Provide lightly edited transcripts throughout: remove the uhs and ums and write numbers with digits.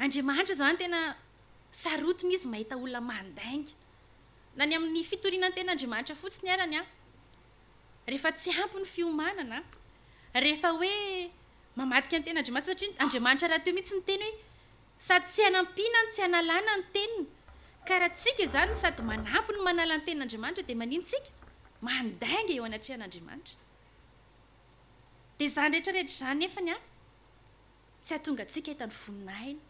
Andriamanitra izany tena sarotiny izy mahita olona mandainga. Na ny amin'ny fitoriana ny tenin'Andriamanitra fotsiny arany an, rehefa tsy ampy ny fiomanana, rehefa hoe mamadika ny tenin'Andriamanitra satria Andriamanitra rahateo mihitsy niteny hoe sady tsy hanampiana no tsy hanalana ny teniny. Ka raha tsika izany sady manampy no manala ny tenin'Andriamanitra dia maninona tsika? Mandainga eo anatrehan'Andriamanitra. Dia izany rehetra rehetra izany nefany an, tsy hahatonga antsika hahita ny voninahiny.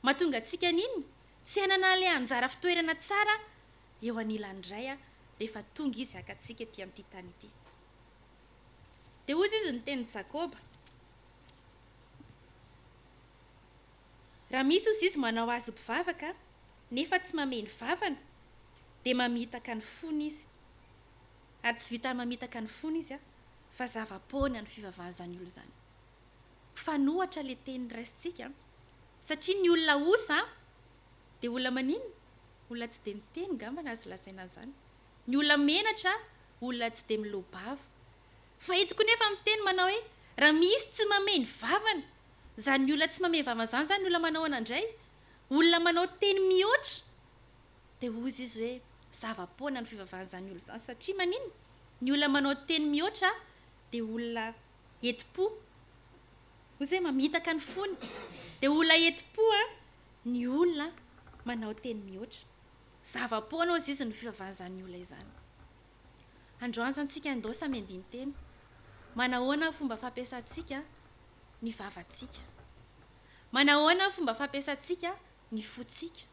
Mahatonga antsika an'inona? Tsy hanana ilay anjara fitoerana tsara eo anilan'ny Ray rehefa tonga Izy haka antsika ety amin'ity tany ity. Dia hozy izy niteny Jakoba, Raha misy hozy izy manao azy ho mpivavaka nefa tsy mamehy ny vavany, dia mamitaka ny fony izy. Ary tsy vitan'ny mamitaka ny fony izy fa zava-poana ny fivavahan'izany olona izany. Mifanohitra ilay teny raisintsika satria ny olona osa dia olona maninona? Olona tsy dia miteny ngamba no azo lazaina an'izany. Ny olona menatra olona tsy dia miloa-bava. Fa eto koa nefa miteny manao hoe raha misy tsy mamehy ny vavany, izany olona tsy mamehy vavany izany izany olona manao ahoana indray? Olona manao teny mihoatra. Dia hozy izy hoe zava-poana ny fivavahan'izany olona izany satria maninona? Ny olona manao teny mihoatra dia olona Enti-po. Hoy izy hoe mamitaka ny fony. Dia olona enti-po ny olona manao teny mihoatra. Zava-poana hozy izy ny fivavahan'izany olona izany. Androany izany tsika ndao samy handini-tena. Manahoana ny fomba fampiasantsika ny vavantsika? Manahoana ny fomba fampiasantsika ny fontsika?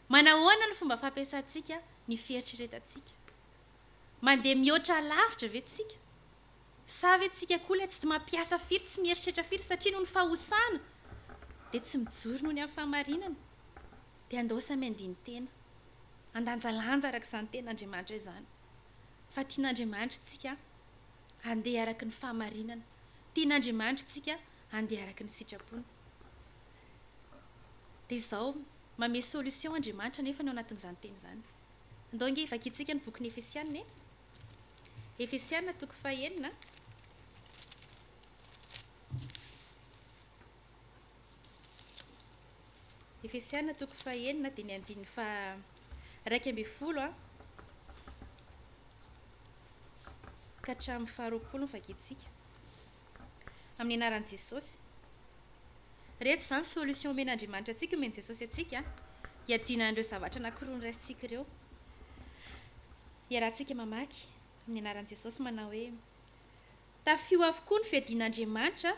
Manahoana ny fomba fampiasantsika ny fieritreretantsika? Mandeha mihoatra lavitra ve tsika? Sa ve tsika koa ilay tsy mampiasa firy, tsy mieritreritra firy satria noho ny fahosana dia tsy mijoro noho ny amin'ny fahamarinana? Dia andao samy handini-tena, handanjalanja araka izany tenin'Andriamanitra izany fa tian'Andriamanitra tsika handeha araka ny fahamarinana, tian'Andriamanitra tsika handeha araka ny sitrapony. Dia izao, mamehy solution Andriamanitra nefa ny ao anatin'izany teny izany. Andao ange vakintsika ny bokin'ny Efesiana e. Efesiana toko fahenina. Efesiana toko fahenina dia ny andininy faha 11 a ka hatramin'ny faharoapolo no vakintsika. Amin'ny anaran'i Jesosy. Ireto izany solution omen'Andriamanitra antsika, omen'i Jesosy antsika hiadiana an'ireo zavatra anankiroa noraisintsika ireo. Iarahantsika mamaky amin'ny anaran'i Jesosy manao hoe, Tafio avokoa ny fiadian'Andriamanitra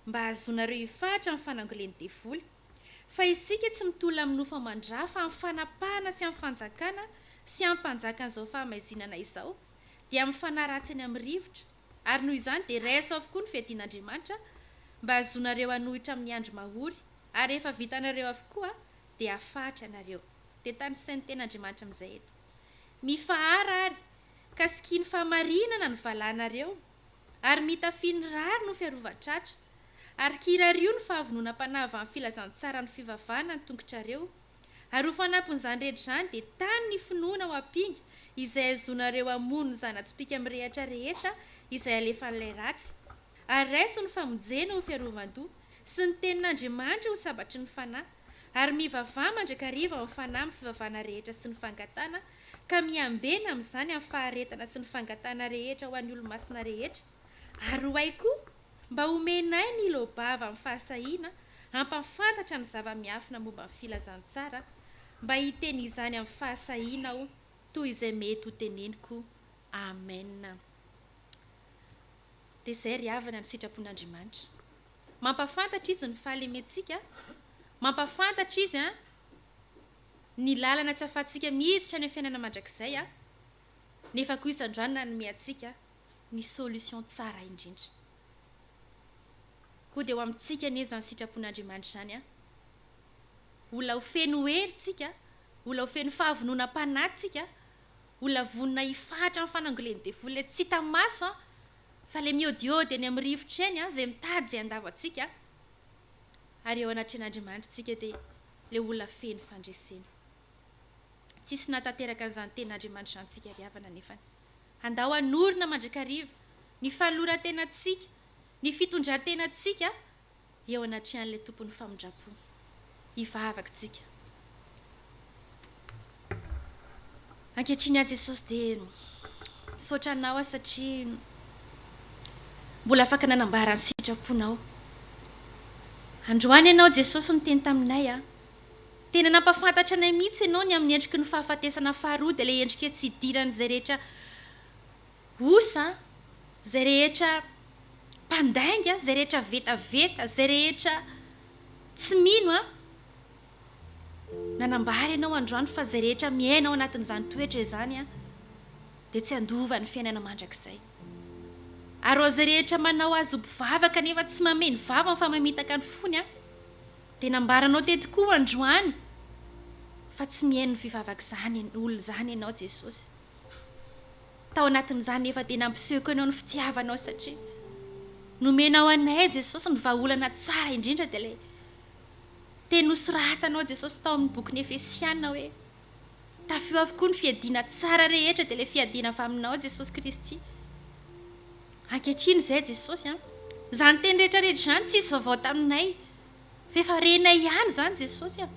mba hahazoanareo hifahatra amin'ny fanangolen'ny devoly. Fa isika tsy mitolona amin'ny nofo aman-dra fa amin'ny fanapahana sy amin'ny fanjakana sy amin'ny mpanjakan'izao fahamaizinana izao, dia amin'ny fanahy ratsy eny amin'ny rivotra. Ary noho izany dia raiso avokoa ny fiadian'Andriamanitra mba hahazoanareo hanohitra amin'ny andro mahory, ary rehefa vitanareo avokoa dia hafahatra ianareo. Dia tanisain'ny Tenin'Andriamanitra amin'izay eto. Mifahara ary, ka sikino fahamarinana ny valanareo, ary mitafia ny rariny ho fiarovan-tratra, ary kirario ny fahavononam-panahy avy amin'ny filazantsaran'ny fivavahana ny tongotrareo, ary ho fanampin'izany rehetra izany dia tano ny finoana ho ampinga izay hahazoanareo hamono ny zana-tsipìka mirehatra rehetra izay alefan'ilay ratsy, ary raiso ny famonjena ho fiarovan-doha, sy ny tenin'Andriamanitra ho sabatry ny fanahy. Ary mivavaha mandrakariva ao amin'ny fanahy amin'ny fivavahana rehetra sy ny fangatahana, ka miambena amin'izany amin'ny faharetana sy ny fangatahana rehetra ho an'ny olomasina rehetra, ary ho ahy koa, mba homenay ny loabava amin'ny fahasahiana hampahafantatra ny zava-miafina momba ny filazantsara, mba hiteny izany amin'ny fahasahiana aho toy izay mety hoteneniko. Amena. Dia izay ry havana ny sitrapon'Andriamanitra. Mampahafantatra Izy ny fahalementsika, mampahafantatra Izy ny lalana tsy ahafahantsika miditra any amin'ny fiainana mandrakizay, nefa koa Izy androany nanome antsika ny solution tsara indrindra. Koa dia ho amintsika anie izany sitrapon'Andriamanitra izany. Olona ho feno hery tsika, olona ho feno fahavononam-panahy tsika, olona vonona hifahatra amin'ny fanangolen'ny devoly ilay tsy hita maso Fa ilay miodiody eny amin'ny rivotra eny, izay mitady izay handavo antsika, ary eo anatrehan'Andriamanitra isika dia ilay olona feno fandresena. Tsisy nahatanteraka an'izany tenin'Andriamanitra izany tsika ry havana nefany. Handao hanorina mandrakariva ny fanoloran-tenantsika, ny fitondran-tenantsika eo anatrehan'ilay Tompon'ny famindram-po. Hivavaka tsika. Ankehitriny aho Jesosy dia misaotra Anao aho satria mbola afaka nanambara ny sitraponao. Androany Ianao Jesosy niteny taminay aho. Tena nampafantatra anay mihitsy Ianao ny amin'ny endriky ny fahafatesana faharoa dia ilay endrika tsy idiran'izay rehetra osa, izay rehetra mpandainga, izay rehetra vetaveta, izay rehetra tsy mino an. Nanambara ianao androany fa izay rehetra miaina ao anatin'izany toetra izany an, dia tsy handova ny fiainana mandrakizay. Ary ho an'izay rehetra manao azy ho mpivavaka nefa tsy mamehy ny vavany fa mamitaka ny fony an, dia nambaranao teto koa androany fa tsy mihaino ny fivavak'izany olona izany ianao Jesosy. Tao anatin'izany nefa dia nampisehoko anao ny fitiavanao satria nomenao anay Jesosy ny vahaolana tsara indrindra dia ilay teny nosoratanao Jesosy tao amin'ny bokin'ny Efesiana hoe tafio avokoa ny fiadiana tsara rehetra dia ilay fiadiana avy aminao Jesosy Kristy. Ankehitriny izay Jesosy an, izany teny rehetra rehetra izany tsisy vaovao taminay. F'efa renay ihany izany Jesosy a!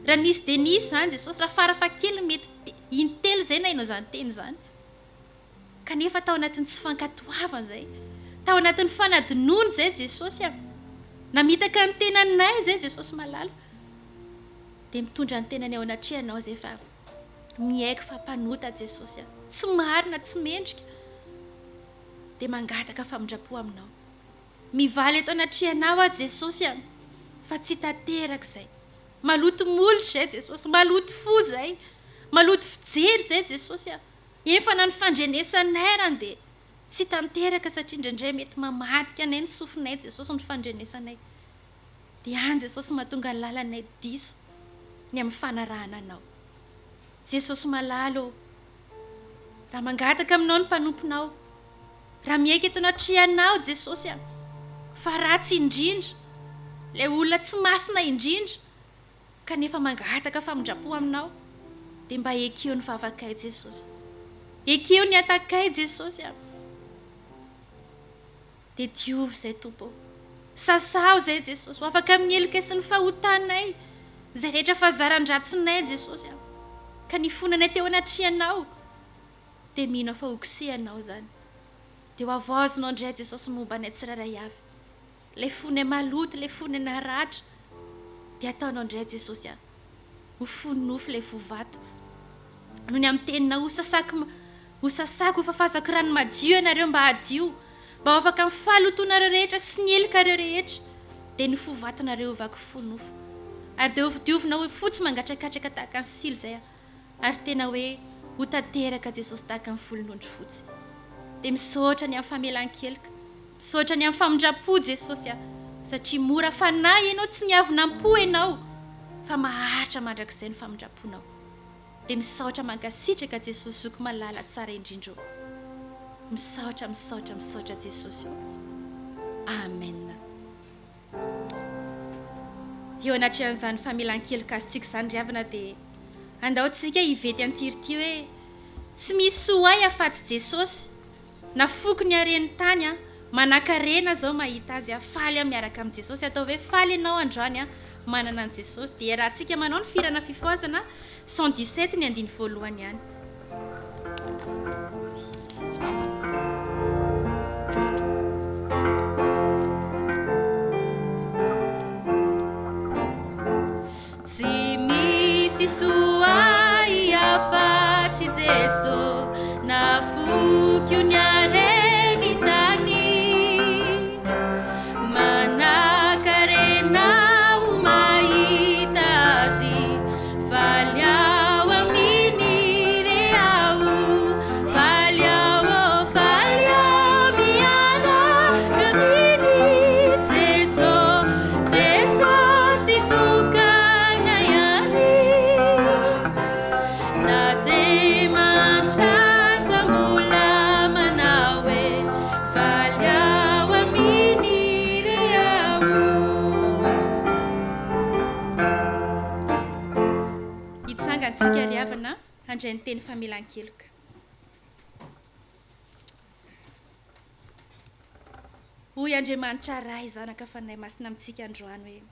Raha nisy dia nisy izany Jesosy, raha farafahakeliny mety intelo izay nahaino izany teny izany. Kanefa tao anatin'ny tsy fankatoavana izay, tao anatin'ny fanadinoana izay Jesosy a! Namitaka ny tenanay izay Jesosy malala. Dia mitondra ny tenany eo anatrehanao izay fa miaiky fa mpanota Jesosy a! Tsy marina, tsy mendrika. Dia mangataka famindram-po aminao. Mivaly eto anatrehanao aho Jesosy a! Fa tsy tanteraka izay. Maloto molotra izay Jesosy, maloto fo izay, maloto fijery izay Jesosy a! Efa na ny fandrenesanay arany dia tsy tanteraka satria indraindray mety mamadika anay ny sofinay Jesosy ny fandrenesanay. Dia any Jesosy mahatonga ny lalanay diso ny amin'ny fanarahana Anao. Jesosy malala ô! Raha mangataka aminao ny mpanomponao, raha miaiky eto anatrehanao Jesosy a, fa ratsy indrindra, ilay olona tsy masina indrindra, kanefa mangataka famindram-po aminao, dia mba ekeo ny vavakay Jesosy. Ekeo ny hatakay Jesosy a. Dia diovy izay Tompo ô. Sasaho izay Jesosy. Ho afaka amin'ny heloka sy ny fahotanay. Izay rehetra fahazaran-dratsinay Jesosy a. Ka nifonanay teo anatrehanao. Dia mino aho fa ho kosehanao izany. Dia ho havaozinao indray Jesosy ny momba anay tsirairay avy. Ilay fonay maloto, ilay fonay naratra. Dia ataonao indray Jesosy a. Ho fo nofo ilay fo vato. Noho ny amin'ny teninao, ho sasako, ho sasako, ho fafazako rano madio ianareo mba hadio, mba ho afaka amin'ny fahalotoanareo rehetra sy ny helokareo rehetra, dia ny fo vatonareo hovako fo nofo. Ary dia hodiovina ho fotsy mangatrakatraka tahaka ny silo izay aho. Ary tena hoe ho tanteraka Jesosy tahaka ny volon'ondry fotsy. Dia misaotra ny amin'ny famelan-keloka. Misaotra ny amin'ny famindram-po Jesosy a! Satria mora fanahy Ianao, tsy miavona am-po Ianao, fa maharitra mandrakizay ny famindram-ponao. Dia misaotra mankasitraka Jesosy Zoky malala tsara indrindra ô! Misaotra, misaotra, misaotra Jesosy ô! Amen. Eo anatrehan'izany famelan-keloka azontsika izany ry havana dia andao tsika hivety an'ity hoe tsy misy soa ahy afatsy Jesosy na foko ny haren'ny tany an, manakarena zao mahita azy an, faly aho miaraka amin'i Jesosy, ataovy hoe faly ianao androany an, manana an'i Jesosy, dia iarahantsika manao ny fihirana fifohazana 117 ny andiny voalohany ihany. Tsy misy soa ahy afa-tsy Jeso Nafokio ny hareny tany Manankarena aho mahita azy Faly aho aminy re aho Faly aho ô faly aho miaraka aminy Jeso Jesosy tokana ihany Na dia mahantra aza mbola manao hoe Faly aho aminy re aho. Hitsangantsika ry havana handray ny teny famelan-keloka. Hoy Andriamanitra Ray, Zanaka, Fanahy Masina amintsika androany hoe,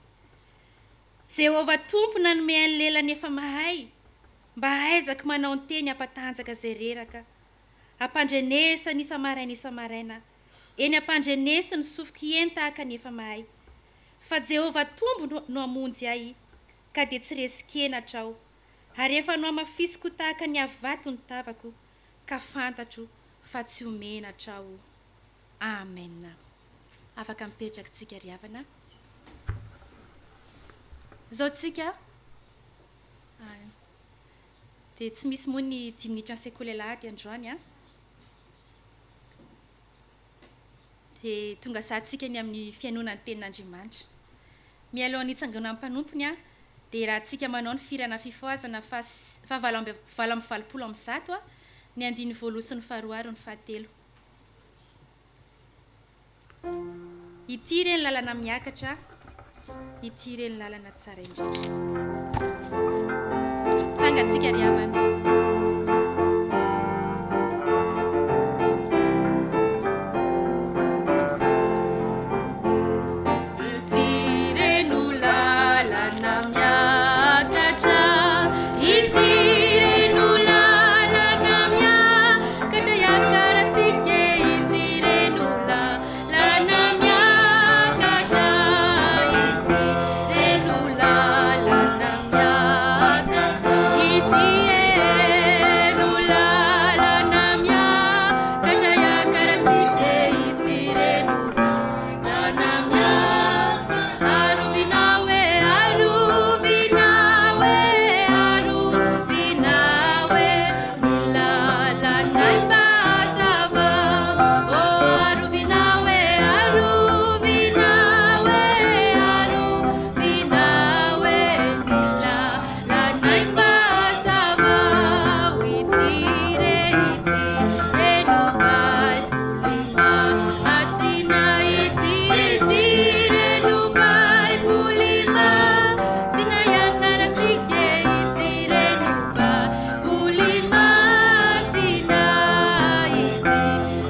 Jehovah Tompo nanome an'ny lelany efa mahay, mba hahaizako manao ny teny hampatanjaka izay reraka. Ampandrenesana isa-maraina isa-maraina, eny ampandreneso ny sofiko hieny tahaka ny efa mahay. Fa Jehovah Tombo no no hamonjy ahy, ka dia tsy resin-kenatra aho. Ary efa nohamafisiko ho tahaka ny havato ny tavako, ka fantatro fa tsy ho menatra aho. Amen. Afaka mipetraka tsika ry havana. Izao tsika dia tsy misy moa ny dimy minitra ny sekoly alahady androany an. Dia tonga sahantsika ny amin'ny fihainoana ny tenin'Andriamanitra. Mialohan'ny hitsanganan'ny mpanompony an, dia raha tsika manao ny firana fifohazana faha 188, ny andininy voaloha sy ny faharoa ary ny fahatelo. Ity re ny lalana miakatra, ity re ny lalana tsara indrindra. Tsangantsika ry havana. Ity re no lalana miakatra, ity re no lalana miakatra, hiakarantsika e, ity re no lalana miakatra, ity re no lalana miakatra, ity e no lalana miakatra, hiakarantsika e, ity re no lalana miakatra, arovina hoe, arovina hoe, arovina hoe, ny lalanay mba hazava, ô arovina hoe, arovina hoe, arovina hoe, ny lalanay mba hazava, ity re, ity re no Baiboly masina, ity, ity re no Baiboly masina, ianarantsika e, ity re no Baiboly masina, ity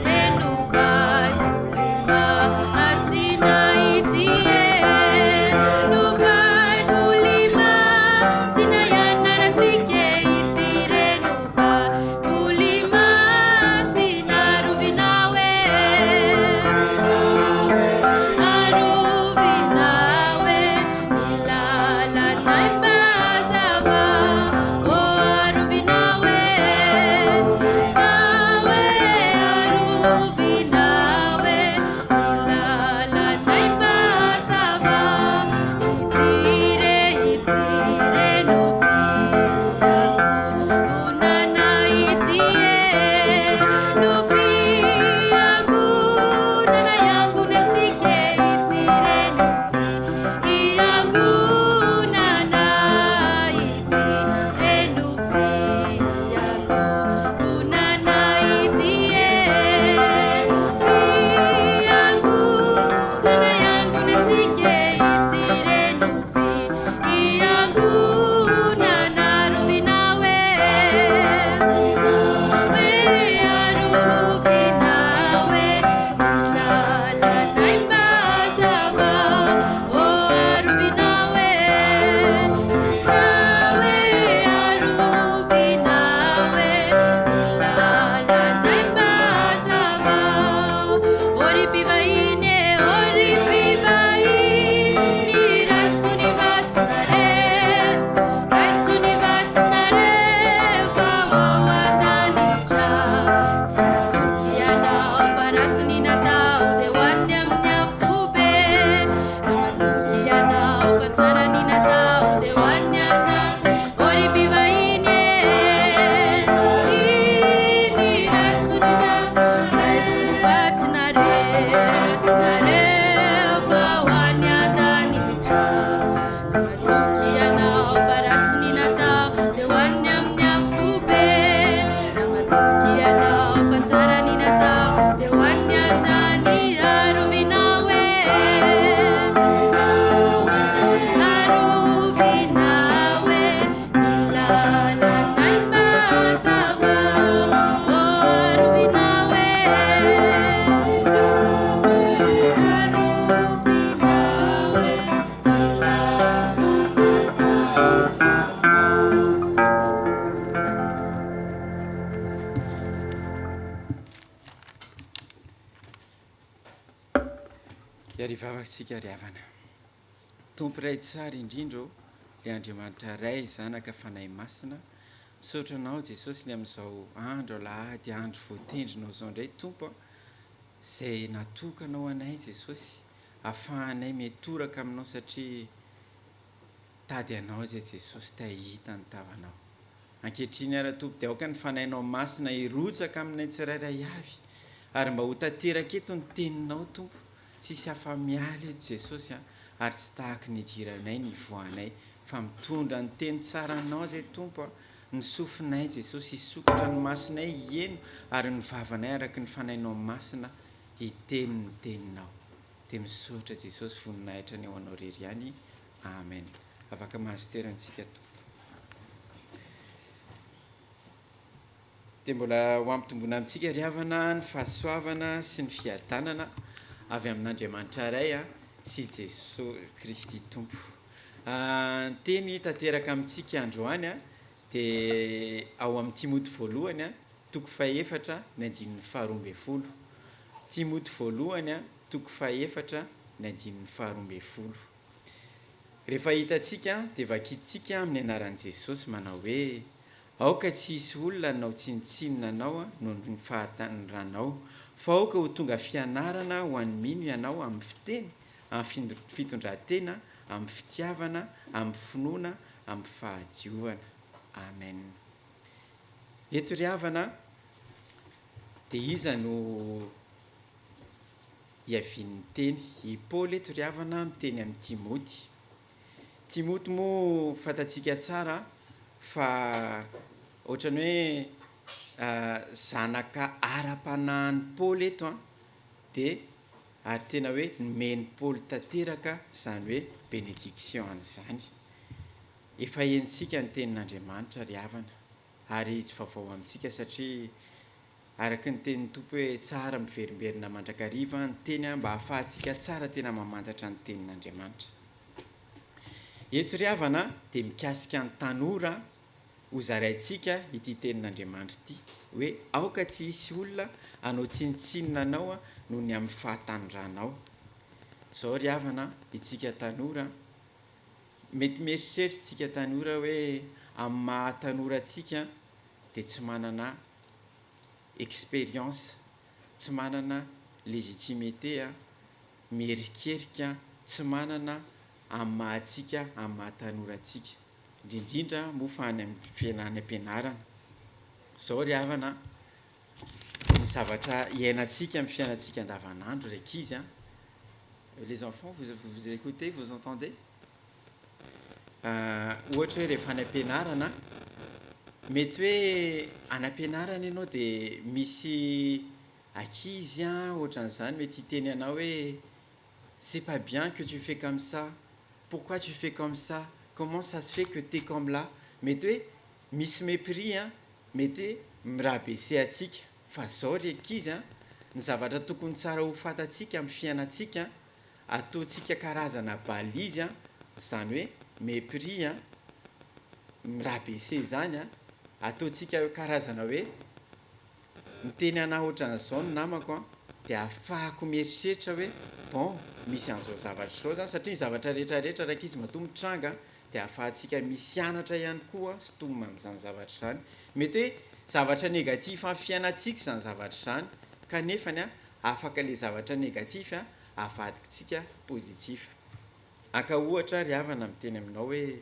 re no Baiboly masina, ity e no Baiboly masina, ianarantsika e, ity re no Baiboly masina, arovina hoe, arovina hoe, ny lalanay mba hazava, ô arovina hoe, na hoe, arovina hoe, ny lalanay mba hazava, ity re, ity re no fiangonana, ity e no fiangonana, iangonantsika e, ity re no fiangonana, ity re no fiangonana, ity e fiangonana, iangonantsika e, ity re no fiangonana, arovina hoe, hoe, arovina hoe, ny lalanay mba hazava, ô arovina hoe, na hoe, arovina hoe, ny lalanay mba hazava, ô ry mpivahiny e, ô ry mpivahiny, raiso ny vatsinareo, raiso ny vatsinareo, fa ho ao an-danitra. Tsy matoky ianao fa ratsy ny natao dia hohaniny amin'ny afobe. Raha matoky ianao fa tsara ny natao dia hohaniny an-danitra. Ô ry mpivahiny e, iny raiso ny raiso ny vatsinareo, tsinareo fa ho any an-danitra. Tsy matoky ianao fa ratsy ny natao dia hohaniny amin'ny afobe. Raha matoky ianao fa tsara ny natao dia hohaniny an-danitra. Arovina hoe, arovina. Ary hivavaka isika ry havana. Tompo Ray tsara indrindra ô, le Andriamanitra Ray, Zanaka, Fanahy Masina, misaotra Anao Jesosy ny amin'izao andro alahady andro voatendrinao izao indray Tompo a, izay natokanao anay Jesosy, afahanay mitoraka aminao satria tady Anao izay Jesosy te hahita ny tavanao. Ankehitriny ary Tompo dia aoka ny Fanahinao Masina hirotsaka aminay tsirairay avy ary mba ho tanteraka eto ny Teninao Tompo, tsisy afa-miala eto Jesosy a, ary tsy tahaky ny hidiranay ny hivoahanay fa mitondra ny Teny tsaranao izay Tompo a, ny sofinay Jesosy hisokatra ny masonay hiheno ary ny vavanay araky ny Fanahinao Masina hiteny ny Teninao. Dia misaotra Jesosy voninahitra ny ho Anao irery ihany. Amen. Afaka mahazo toerana tsika tompoko. Dia mbola ho ampitomboina amintsika ry havana ny fahasoavana sy ny fiadanana avy amin'Andriamanitra Ray sy Jesoa Kristy Tompo. Ny teny tanteraka amintsika androany dia ao amin'ny Timoty voalohany toko fahefatra ny andininy faharoa ambin'ny folo. Timoty voalohany toko fahefatra ny andininy faharoa ambin'ny folo. Rehefa hitantsika dia vakintsika amin'ny anaran'i Jesosy manao hoe, Aoka tsy hisy olona hanao tsinontsinona anao noho ny fahatanoranao, fa aoka ho tonga fianarana ho an'ny mino ianao amin'ny fiteny, amin'ny fitondran-tena, amin'ny fitiavana, amin'ny finoana, amin'ny fahadiovana. Amen. Eto ry havana dia iza no hiavian'ny teny. I Paoly eto ry havana miteny amin'i Timoty. Timoty moa fantatsika tsara fa ohatran'ny hoe zanaka ara-panahin'i Paoly eto an, dia ary tena hoe nomen'i Paoly tanteraka izany hoe bénédiction an'izany. Efa henontsika ny tenin'Andriamanitra ry havana ary tsy vaovao amintsika satria Araka ny tenin'ny Tompo hoe tsara miverimberina mandrakariva ny teny mba hahafahantsika tsara tena mamantatra ny tenin'Andriamanitra. Eto ry havana dia mikasika ny tanora ho zaraintsika ity tenin'Andriamanitra ity hoe aoka tsy hisy olona hanao tsinontsinona anao noho ny amin'ny fahatanoranao. Izao ry havana itsika tanora, mety mieritreritra isika tanora hoe amin'ny maha tanora antsika dia tsy manana expérience, tsy manana légitimité, mierikerika, tsy manana amin'ny maha antsika, amin'ny maha tanora antsika, indrindrindra moa fa any amin'ny fiainana any am-pianarana. Izao ry havana a, ny zavatra iainantsika amin'ny fiainantsika andavanandro ry ankizy a, les enfants vous vous écoutez, vous entendez? Ohatra hoe rehefa any am-pianarana, mety hoe any am-pianarana ianao dia misy ankizy ohatran'izany mety hiteny anao hoe c'est pas bien que tu fais comme ça, pourquoi tu fais comme ça, comment ça se fait que t'es comme là, mety hoe misy mépris an, mety hoe mi-rabaisser antsika, fa zao ry ankizy an, ny zavatra tokony tsara ho fantatsika amin'ny fiainantsika Ataontsika karazana balise an, izany hoe mépris an, mi-rabaisser izany an, ataontsika karazana hoe miteny anah ohatran'izao ny namako an, dia ahafahako mieritreritra hoe bon misy an'izao zavatra izao izany satria ny zavatra rehetra rehetra rankizy matoa mitranga dia ahafahantsika misy anatra ihany koa sintomina amin'izany zavatra izany. Mety hoe zavatra négatif amin'ny fiainantsika izany zavatra izany kanefany an afaka ilay zavatra négatif an avadikitsika positif. Aka ohatra aho ry havana miteny aminao hoe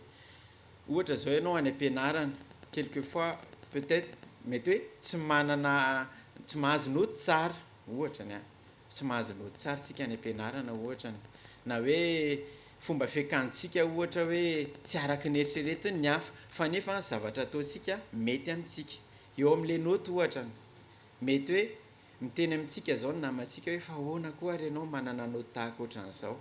ohatra zao ianao any am-pianarana quelque fois peut être mety hoe tsy manana tsy mahazo naoty tsara ohatra ny ahy, tsy mahazo naoty tsara tsika any am-pianarana ohatra ny, na hoe fomba fiakanjontsika ohatra hoe tsy araka ny eritreretiny ny hafa fa nefa ny zavatra ataontsika mety amintsika. Eo amin'ilay naoty ohatra ny, mety hoe Miteny amintsika zao ny namantsika hoe fa ahoana koa ary ianao manana naoty tahaka ohatran'izao?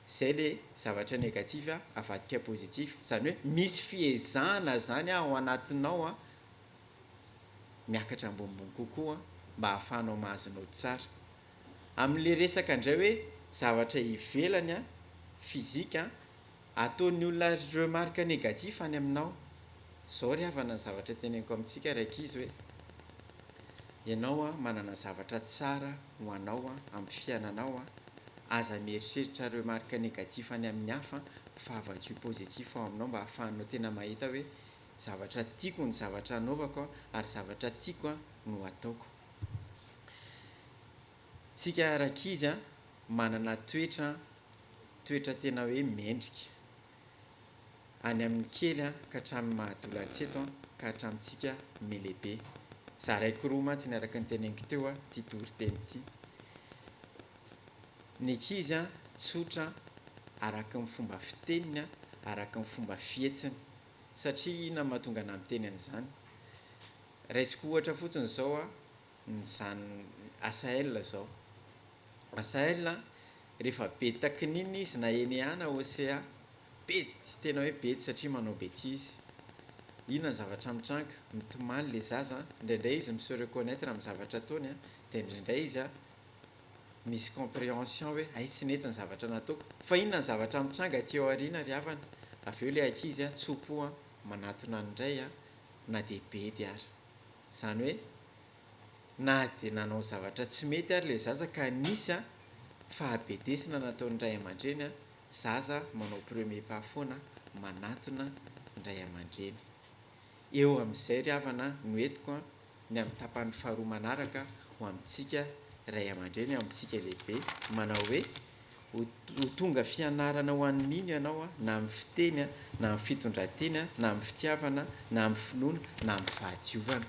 Zay le zavatra négatif avadika positif. Zany hoe misy fiezahana zany ao anatinao miakatra ambonimbony kokoa mba ahafahanao mahazo naoty tsara. Amin'le resaka indray hoe zavatra ivelany physique Ataon'ny olona remarque négatif any aminao. Zao ry havana ny zavatra teneniko amintsika ry ankizy hoe, ianao manana zavatra tsara ho anao amin'ny fiainanao, Aza mieritreritra remarque négatif any amin'ny hafa fa avadio positif ao aminao mba ahafahanao tena mahita hoe zavatra tiako ny zavatra anaovako ary zavatra tiako no ataoko. Tsika rankizy manana toetra, toetra tena hoe mendrika. Any amin'ny kely ka hatramin'ny maha-adolantsento ka hatramintsika melehibe. Zaraiko roa mantsy ny araka ny teneniko teo ity toriteny ity. Ny ankizy tsotra araka ny fomba fiteniny, araka ny fomba fihetsiny. Satria inona no mahatonga anah miteny an'izany? Raisiko ohatra fotsiny izao ny zan Asael izao. Asael rehefa be takin'inona izy na eny na OCA, bedy, tena hoe bedy satria manao betizy. Inona ny zavatra mitranga? Mitomany le zaza, indraindray izy mi-se reconnaitre amin'ny zavatra ataony, dia indraindray izy misy comprehension hoe hay tsy nety ny zavatra nataoko. Fa inona ny zavatra mitranga aty aoriana ry havana? Avy eo le ankizy tso-po manatona ny ray na dia bedy ary. Izany hoe na dia nanao zavatra tsy mety ary le zaza ka nisy fahabedesina nataon'ny ray aman-dreny, zaza manao premier pas foana manatona ny ray aman-dreny. Eo amin'izay ry havana no entiko ny amin'ny tapany faharoa manaraka ho amintsika ray aman-dreny, ho amintsika lehibe, manao hoe ho tonga fianarana ho an'ny mino ianao na amin'ny fiteny, na amin'ny fitondran-tena, na amin'ny fitiavana, na amin'ny finoana, na amin'ny fahadiovana.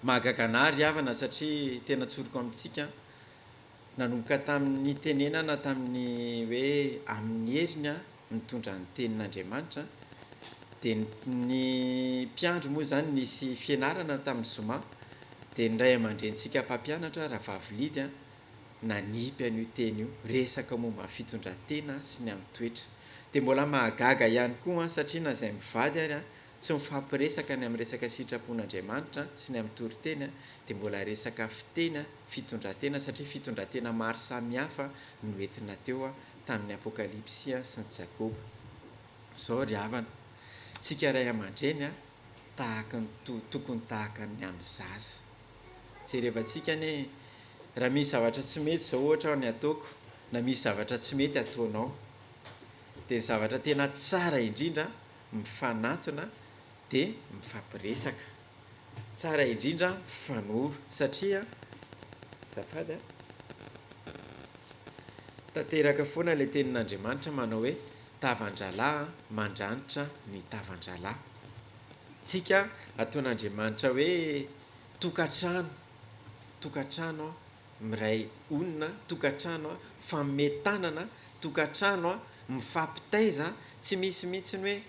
Mahagaga anah ry havana satria tena tsoriko amintsika, nanomboka tamin'ny nitenenana tamin'ny hoe amin'ny heriny nitondra ny tenin'Andriamanitra dia ny mpiandry moa izany nisy fianarana tamin'ny zoma dia ny ray aman-drenintsika mpampianatra Rahavavy Lidy nanipy an'io teny io, resaka momba ny fitondran-tena sy ny amin'ny toetra. Dia mbola mahagaga ihany koa satria na izay mivady ary tsy mifampiresaka ny amin'ny resaka sitrapon'Andriamanitra sy ny amin'ny toriteny dia mbola resaka fiteny, fitondran-tena satria fitondran-tena maro samihafa no entina teo tamin'ny Apokalypsy sy ny Jakoba. Izao ry havana, tsika ray aman-dreny tahaka ny tokony tahaka ny amin'ny zaza. Jerevantsika anie, raha misy zavatra tsy mety izao ohatra ny ataoko, na misy zavatra tsy mety ataonao, dia ny zavatra tena tsara indrindra mifanatona dia mifampiresaka. Tsara indrindra mifanoro satria, azafady a, tanteraka foana ilay tenin'Andriamanitra manao hoe tavan-drahalahy mandranitra ny tavan-drahalahy. Tsika ataon'Andriamanitra hoe tokantrano, tokantrano miray honina, tokantrano mifanome tanana, tokantrano mifampitaiza, tsy misy mihitsy ny hoe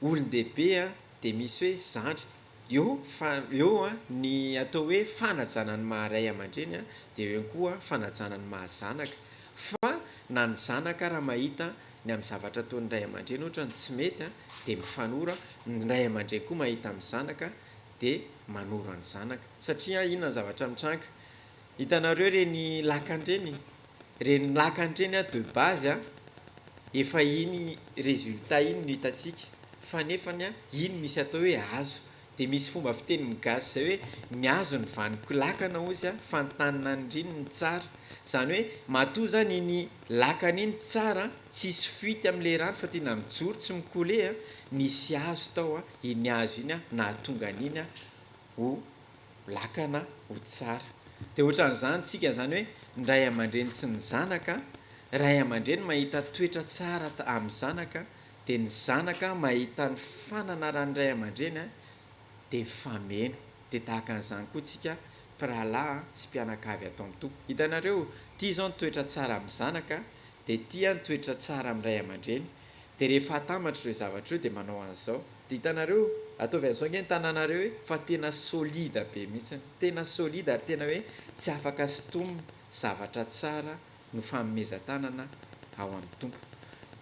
olon-dehibe dia misy hoe zandry, eo fa eo ny atao hoe fanajana ny maha ray aman-dreny dia eo ihany koa fanajana ny maha zanaka, fa na ny zanaka ara mahita ny amin'ny zavatra ataon'ny ray aman-dreny ohatra ny tsy mety dia mifanora, ny ray aman-dreny koa mahita amin'ny zanaka dia manoro ny zanaka, satria inona ny zavatra mitranga? Hitanareo ireny lakana ireny? Ireny lakana ireny de base efa iny résultat iny no hitantsika fa nefany iny misy atao hoe hazo dia misy fomba fitenin'ny gasy izay hoe ny hazo ny vaniko lakana hozy fa ny tany nanindriny no tsara, izany hoe matoa izany iny lakana iny tsara tsisy fuite amin'ilay rano fa tena mijoro tsy mi-couler nisy hazo tao, iny hazo iny nahatonga an'iny ho lakana ho tsara. Dia ohatran'izany tsika izany hoe ny ray aman-dreny sy ny zanaka, ray aman-dreny mahita toetra tsara amin'ny zanaka, dia ny zanaka mahita ny fananaran'ny ray aman-dreny dia mifameno. Dia tahaka an'izany koa tsika mpirahalahy sy mpianakavy ato amin'ny Tompo. Hitanareo, ity izao ny toetra tsara amin'ny zanaka, dia ity ny toetra tsara amin'ny ray aman-dreny. Dia rehefa atambatra ireo zavatra ireo dia manao an'izao. Dia hitanareo, ataovy an'izao ange ny tananareo e, fa tena solide be mihitsiny. Tena solide ary tena hoe tsy afaka sintomina, zavatra tsara no fanomezan-tanana ao amin'ny Tompo.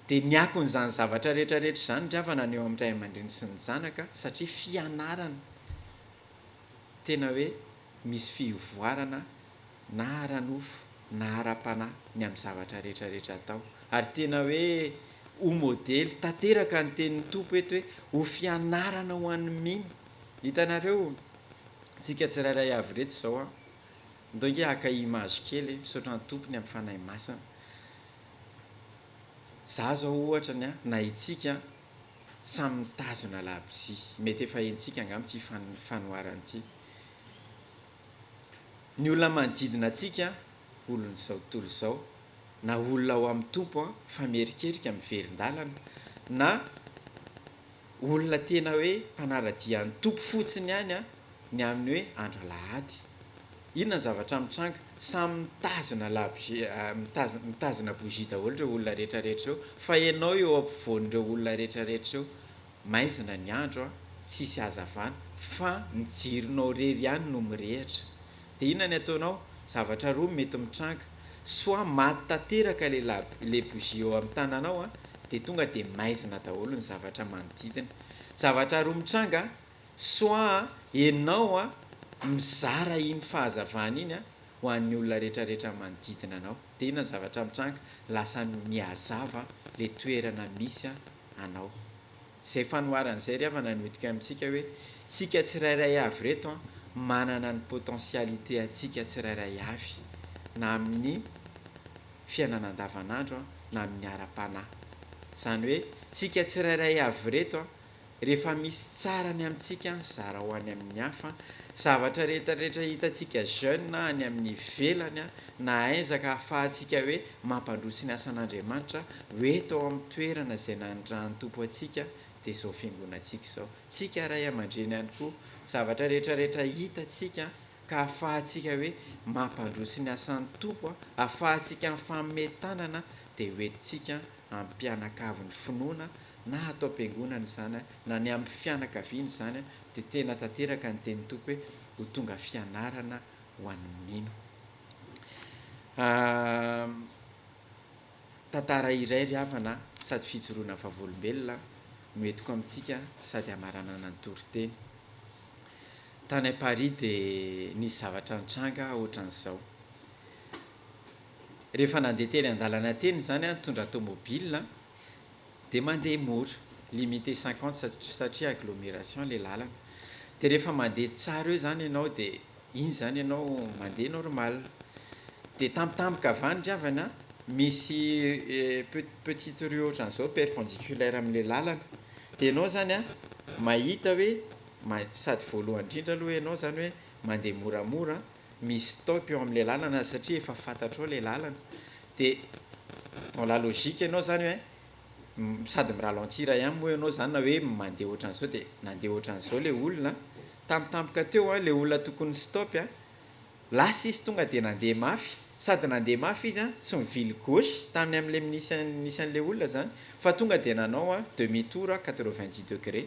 Dia ny akon'izany zavatra rehetra rehetra izany ry havana ny eo amin'ny ray aman-dreny sy ny zanaka satria fianarana tena hoe misy fivoarana na ara-nofo na ara-panahy ny amin'ny zavatra rehetra rehetra atao. Ary tena hoe ho modely tanteraka ny tenin'ny Tompo eto hoe ho fianarana ho an'ny mino. Hitanareo, tsika tsirairay avy ireto izao an, ndao ange haka image kely e, misaotra ny Tompo ny amin'ny Fanahy Masina. Za zao ohatra ny an, na itsika samy mitazona labozia. Mety efa henontsika angamba ity fanoharana ity. Ny olona manodidina antsika, olon'izao tontolo izao, na olona ao amin'ny Tompo fa mierikerika miverin-dalana, na olona tena hoe mpanara-dia an'ny Tompo fotsiny ihany ny amin'ny hoe andro alahady. Inona ny zavatra mitranga? Samy mitazona labozia, mitazona bougie daholo ireo olona rehetra rehetra ireo, fa ianao eo ampovoan'ireo olona rehetra rehetra ireo, maizina ny andro an, tsisy hazavana, fa ny jironao irery ihany no mirehitra. Dia inona ny ataonao? Zavatra roa mety mitranga, soit maty tanteraka ilay lab, ilay bougie eo amin'ny tananao an, dia tonga dia maizina daholo ny zavatra manodidina. Zavatra roa mitranga, soit enao an mizara iny fahazavana iny an ho an'ny olona rehetra rehetra manodidina anao. Dia inona ny zavatra mitranga? Lasa mihazava ilay toerana misy anao. Izay fanoharana izay ry havana no entiko amintsika hoe tsika tsirairay avy ireto an manana ny potentialité antsika tsirairay avy na amin'ny fiainana andavanandro an na amin'ny ara-panahy. Izany hoe tsika tsirairay avy ireto an Rehefa misy tsara ny amintsika, zarao any amin'ny hafa. Zavatra rehetra rehetra hitantsika jeune any amin'ny ivelany na aiza ka ahafahantsika hoe mampandroso ny asan'Andriamanitra ho eto ao amin'ny toerana izay nanirahan'ny Tompo antsika dia izao fiangonantsika izao. Tsika ray aman-dreny ihany koa, zavatra rehetra rehetra hitantsika ka ahafahantsika hoe mampandroso ny asan'ny Tompo, ahafahantsika mifanome tanana dia ho entintsika amin'ny mpianakavin'ny finoana na ato am-piangonana izany na ny amin'ny fianakaviana izany dia tena tanteraka ny tenin'ny Tompo hoe ho tonga fianarana ho an'ny mino. Tantara iray ry havana sady fijoroana vavolombelona no entiko amintsika sady hamaranana ny toriteny. Tany Paris dia nisy zavatra nitranga ohatran'izao. Rehefa nandeha teny an-dalana teny izany aho nitondra tomobile dia mandeha mora, limité 50 satria agglomération ilay lalana. Dia rehefa mandeha tsara eo izany ianao dia iny izany ianao mandeha normal. Dia tampotampoka avy any ry havana a, misy petite rue ohatran'izao perpendiculaire amin'ilay lalana. Dia ianao izany an, mahita hoe, sady voalohany indrindra aloha ianao izany hoe mandeha moramora, misy stop eo amin'ilay lalana satria efa fantatrao ilay lalana dia dans la logique ianao zany hoe sady mi-ralentir ihany moa ianao zany na hoe mandeha ohatran'izao dia nandeha ohatran'izao ilay olona tampotampoka teo an ilay olona tokony stop an lasa izy tonga dia nandeha mafy sady nandeha mafy izy an tsy nivily gauche tamin'ny amin'ilay nisy nisy an'ilay olona zany fa tonga dia nanao an demi tour à 90 degré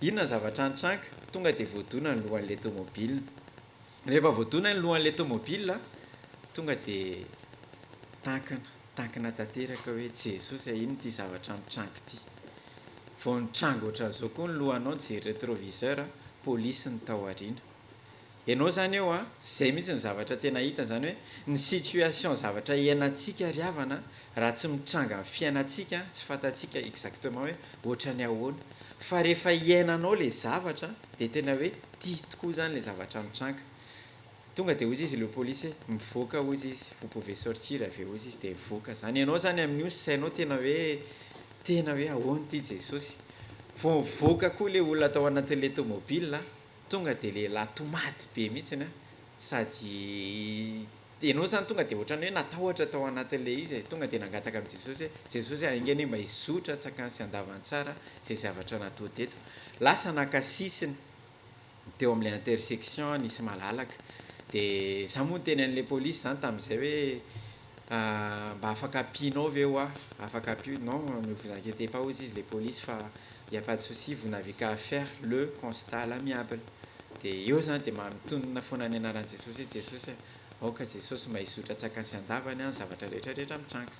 Inona ny zavatra nitranga? Tonga dia voadona ny lohan'ilay tomobile. Rehefa voadona ny lohan'ilay tomobile, tonga dia tankina, tankina tanteraka hoe Jesosy a, inona ity zavatra mitranga ity? Vao nitranga ohatran'izao koa ny lohanao nijery rétroviseur, polisy ny tao aoriana. Ianao izany eo an, izay mihitsy ny zavatra tena hita izany hoe ny situation zavatra iainantsika ry havana raha tsy mitranga amin'ny fiainantsika tsy fantatsika exactement hoe ohatran'ny ahoana fa rehefa iainanao ilay zavatra dia tena hoe ity tokoa izany ilay zavatra mitranga. Tonga dia hozy izy le polisy hoe mivoaka hozy izy, vous pouvez sortir avy eo hozy izy dia mivoaka izany. Ianao izany amin'io ny sainao tena hoe tena hoe ahoana ity Jesosy. Vao mivoaka koa ilay olona tao anatin'ilay tomobile Tonga dia lehilahy tomady be mihitsiny an, sady ianao izany tonga dia ohatran'ny hoe natahotra tao anatin'ilay izy e, tonga dia nangataka amin'i Jesosy hoe, Jesosy a, enga anie mba hizotra an-tsakany sy an-davany tsara izay zavatra natao teto. Lasa naka sisiny teo amin'ilay intersection nisy malalaka, dia izaho moa niteny an'ilay polisy izany tamin'izay hoe, mba afaka ampianao ve hoa, afaka ampio, non ne vous inquiétez pas hozy izy ilay polisy fa Il y a pas de souci, vous n'avez qu'à faire le constat à l'amiable. Dia eo izany dia maha mitonona foana ny anaran'i Jesosy hoe Jesosy a, aoka Jesosy mba hizotra an-tsakany sy an-davany an, ny zavatra rehetra rehetra mitranga.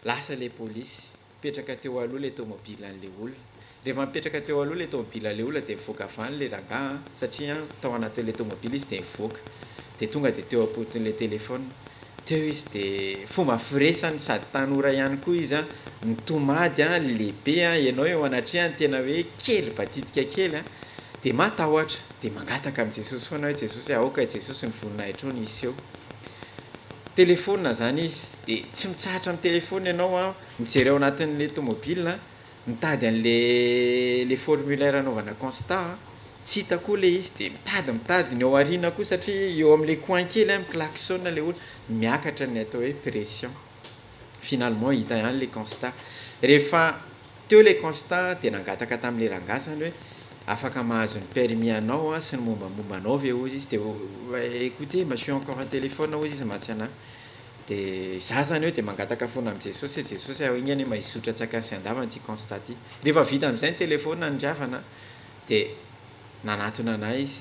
Lasa ilay polisy, mipetraka teo aloha ilay tomobile an'ilay olona. Rehefa mipetraka teo aloha ilay tomobile an'ilay olona dia mivoaka avy any ilay rangahy an, satria tao anatin'ilay tomobile izy dia nivoaka. Dia tonga dia teo am-poton'ilay téléphone. Teo izy dia fomba firesany sady tanora ihany koa izy an, mitomady an, lehibe an, ianao eo anatrehany tena hoe kely batitika kely an, dia matahotra, dia mangataka amin'i Jesosy foana hoe Jesosy aoka i Jesosy ny voninahitrao no hiseho. Telefaonina zany izy, de tsy mitsahatra mitelefona ianao a, mijery ao anatin'le tomobile, mitady an'le le formulaire anaovana constat, tsy hita koa le izy, de mitady, mitady ny ao aoriana koa satria eo am'le coin kely a mi-klaxonne le olona, miakatra ny atao hoe pression. Finalement hita ihany le constat. Rehefa teo le constat, de nangataka tam'le rangahy zany hoe afaka mahazo ny permis anao a sy ny mombamomba anao ve ozy izy. De "Écoutez, je suis encore au téléphone" ozy izy mantsy anahy. De za zany hoe de mangataka foana am' Jesosy hoe Jesosy a, iny anie mahisotra tsy akany sy andavany ty constat ty. Rehefa vita am'izay ny téléphone nindriavana, de nanatona anahy izy,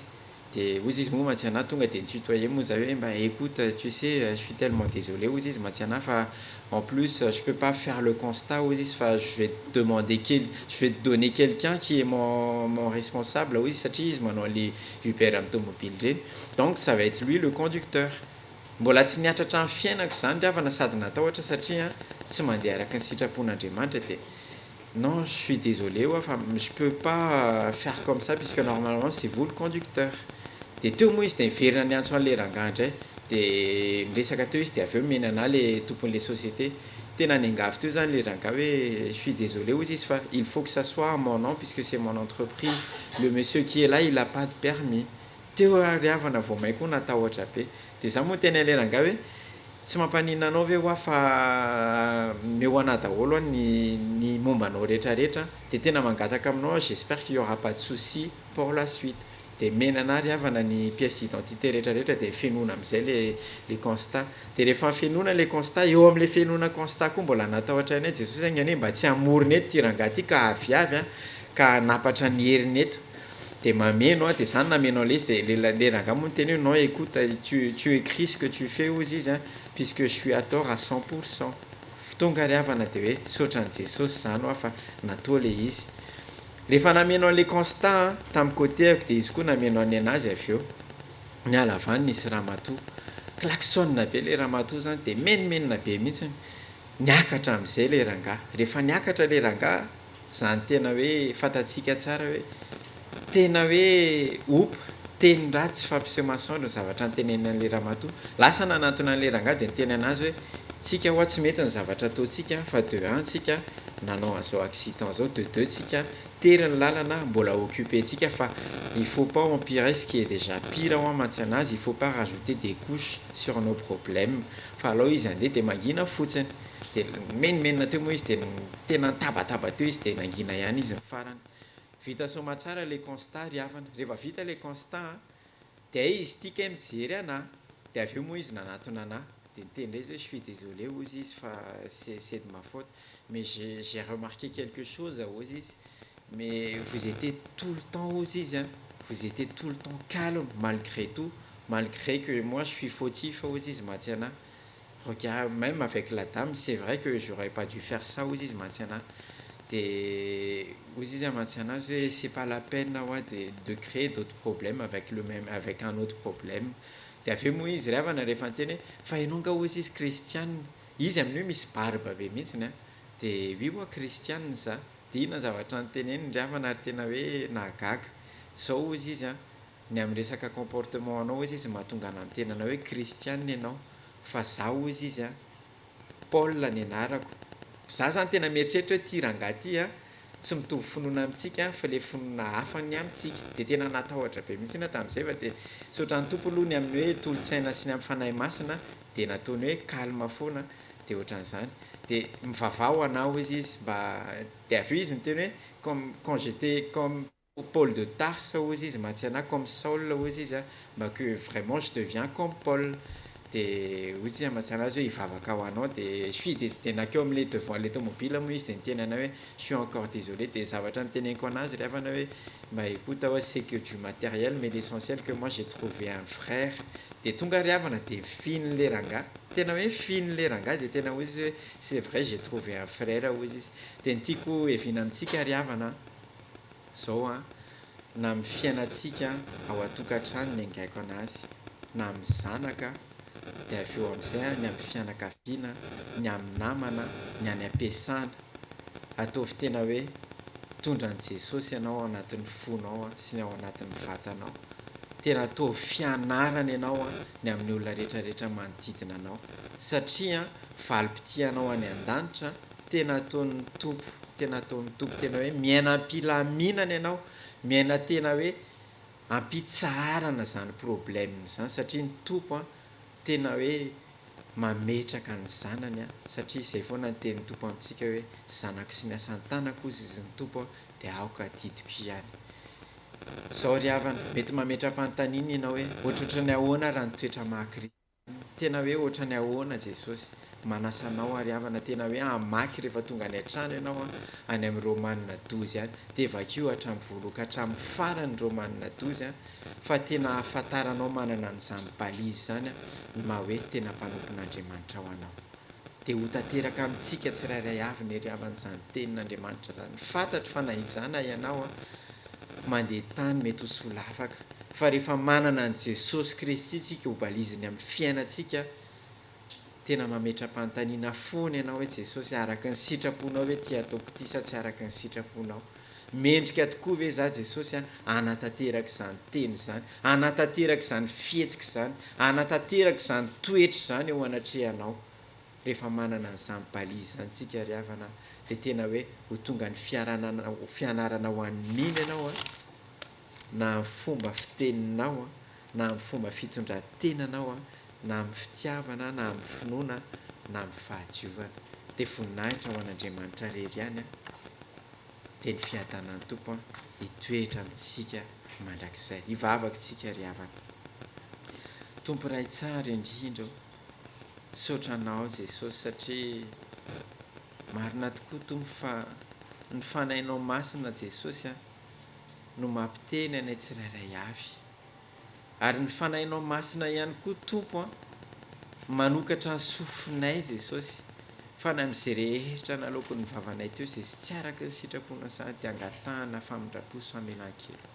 de ozy izy moa mantsy anahy, tonga de nitutoyer moa za hoe mba "Écoute, tu sais, je suis tellement désolé" ozy izy mantsy anahy, "fa en plus je peux pas faire le constat" ozy izy, "fa je vais te demander quel je vais te donner quelqu'un qui est mon responsable" ozy izy, satria izy manao an'le Uber amy tomobile reny, "donc ça va être lui le conducteur". Mbola tsy niatratra ny fiainako zany ry havana, sady natahotra satria tsy mandeha araka ny sitrapon'Andriamanitra. De "Non, je suis désolé oa, fa je peux pas faire comme ça puisque normalement c'est vous le conducteur". De teo moa izy de miverina niantso an'le rangahy indray, de miresaka teo izy, de avy eo mena anahy le tompon'le société. Tena niangavy teo zany le rangahy hoe "Je suis désolé" ozy izy, fa "il faut que ça soit à mon nom puisque c'est mon entreprise. Le monsieur qui est là, il a pas de permis". Teo ry havana vao may koa natahotra be. De za moa tena le rangahy hoe tsy mampaninona anao ve hoa fa meo anahy daholo a ny momba anao rehetrarehetra, de tena mangataka aminao, j'espère qu'il y aura pas de souci pour la suite. De mena anahy ry havana ny pièce d'identité rehetrarehetra, de fenoina am'izay le constat. De rehefa fenoina le constat, eo am'le fenoina constat koa mbola natahotra iny hoe Jesosy agny anie mba tsy hamorona eto ty rangahy ty ka aviavy a ka hanapatra ny heriny eto. De mameno a, de zany nameno an'le izy. De le rangahy moa niteny hoe "Non, écoute, tu écris ce que tu fais" ozy izy a, "puisque je suis à tort à 100%". Tonga ry havana, de hoe saotran'i Jesosy zany hoa fa natao le izy. Rehefa nameno an'le constat tamin'ny côté-ako, de izy koa nameno any anazy. Avy eo niala avy any, nisy ramatoa, klaxonne be le ramatoa zany, de menomenona be mihitsiny. Niakatra am'izay le rangahy. Rehefa niakatra le rangahy zany, tena hoe fantatsika tsara hoe tena hoe opa, teny ratsy fampiseho masoandro ny zavatra nytenenina an'le ramatoa. Lasa nanantona an'le rangahy, de niteny anazy hoe tsika hoa tsy mety ny zavatra ataontsika, fa de un tsika nanao an'izao accident zao, de deux tsika tery ny lalana mbola occupé tsika, fa il faut pas empirer ce qui est déjà pire hoa mantsy anazy, il faut pas rajouter des couches sur nos problèmes, fa alao izy andeha de mangina fotsiny. De menomenona teo moa izy, de tena nitabataba teo izy, de nangina ihany izy ny farany. Vita somatsara le constat ry havana. Rehefa vita le constat, de ay izy tika mijery anahy, de avy eo moa izy nanatona anahy, de niteny indray izy hoe "Je suis désolé" ozy izy, "fa c'est de ma faute, mais j'ai remarqué quelque chose" ozy izy, "mais vous étiez tout le temps" ozy izy a, "vous étiez tout le temps calme malgré tout, malgré que moi je suis fautif" ozy izy mantsy anahy. "Regarde, même avec la dame, c'est vrai que j'aurais pas dû faire ça" ozy izy mantsy anahy. De ozy izy mantsy anazy hoe "C'est pas la peine hoa de créer d'autres problèmes avec le même avec un autre problème". De avy eo moa izy ry havana rehefa niteny hoe fa ianao nga ozy izy kristianina, izy amin'io misy barbe be mihitsiny a. De "Oui" hoa, kristianina za. De inona ny zavatra nyteneniny ry havana ary tena hoe nahagaga zao ozy izy a: "Ny amin'ny resaka comportement anao" ozy izy, "mahatonga ana miteny anao hoe kristianina ianao, fa za" ozy izy a, "Paul ny anarako". Za zany tena mieritreritra hoe ty rangahy ty a tsy mitovy finoana amintsika fa le finoana hafa ny amintsika. De tena natahotra be mihitsy ina tamin'izay, fa de saotra ny Tompo aloha ny amin'ny hoe tolo-tsaina sy ny amin'ny Fanahy Masina, de nataony hoe calme foana. De ohatran'izany, de mivavaha anao izy mba. De avy eo izy niteny hoe "Comme quand j'étais comme Paul de Tarse" ozy izy mantsy anahy, "comme Saul" ozy izy a, "mba que vraiment je deviens comme Paul". De ozy izy mantsy anazy hoe hivavaka ho anao. De je suis de nakeo am'le devant le tomobile moa izy, de niteny anay hoe "Je suis encore désolé". De zavatra niteneniko anazy ry havana hoe mba "Écoute hoa, c'est que du matériel, mais l'essentiel que moi j'ai trouvé un frère". De tonga ry havana, de finy le rangahy, tena hoe finy le rangahy. De tena ozy izy hoe "C'est vrai, j'ai trouvé un frère" ozy izy. De ny tiako evina amintsika ry havana zao a, na amin'ny fiainantsika ao an-tokantrano ny angaiko anazy, na amin'ny zanaka, de avy eo am'izay a ny amin'ny fianakaviana, ny amin'ny namana, ny any am-piasana, ataovy tena hoe tondra an' Jesosy ianao ao anatin'ny fonao a sy ny ao anatin'ny vatanao. Tena ataovy fianarana ianao ny amin'ny olona rehetra rehetra manodidina anao satria valim-pitia anao any an-danitra tena ataon'ny Tompo, tena ataon'ny Tompo tena hoe miaina am-pilaminana ianao, miaina tena hoe am-pitsaharana izany problème izany satria ny Tompo an tena hoe mametraka ny zanany an, satria izay foana ny tenin'ny Tompo amintsika hoe zanako sy ny asan-tanako hozy izy ny Tompo an dia aoka adidiko ihany. Izao ry havana, mety mametra-panontaniana ianao hoe ohatrohatran'ny ahoana raha ny toetra maha kristiana? Tena hoe ohatrany ahoana Jesosy? Manasa anao ary havana tena hoe hamaky rehefa tonga any an-trano ianao an, any amin'ny Romana 12 any, dia vakio hatramin'ny voalohany ka hatramin'ny farany Romana 12 an, fa tena ahafantaranao manana an'izany balise izany an, ny maha hoe tena mpanompon'Andriamanitra ho anao. Dia ho tanteraka amintsika tsirairay avy ny ry havana izany tenin'Andriamanitra izany. Fantatro fa na izaho na ianao an, mandeha tany mety ho solafaka, fa rehefa manana an'i Jesosy Kristy tsika ho baliziny amin'ny fiainantsika, tena mametra-panontaniana foana ianao hoe Jesosy araka ny sitraponao ve ity ataoko ity sa tsy araka ny sitraponao? Mendrika tokoa ve za Jesosy an hanatanteraka izany teny izany, hanatanteraka izany fihetsika izany, hanatanteraka izany toetra izany eo anatrehanao? Rehefa manana an'izany balise izany tsika ry havana dia tena hoe ho tonga ny fiaranana fianarana ho an'ny mino ianao an, na amin'ny fomba fiteninao an, na amin'ny fomba fitondran-tenanao an, na amin'ny fitiavana, na amin'ny finoana, na amin'ny fahadiovana. Dia voninahitra ho an'Andriamanitra irery ihany an, dia ny fiadanan'ny Tompo an, hitoetra amintsika mandrakizay. Hivavaka isika ry havana. Tompo Ray tsara indrindra o, misaotra Anao Jesosy satria marina tokoa Tompo fa ny Fanahinao Masina Jesosy an, no mampiteny anay tsirairay avy. Ary ny Fanahinao Masina ihany koa Tompo an, manokatra ny sofinay Jesosy, fa na amin'izay rehetra naloaky ny vavanay teo izay tsy araka ny sitraponao izany dia angatahana famindram-po sy famelan-keloka.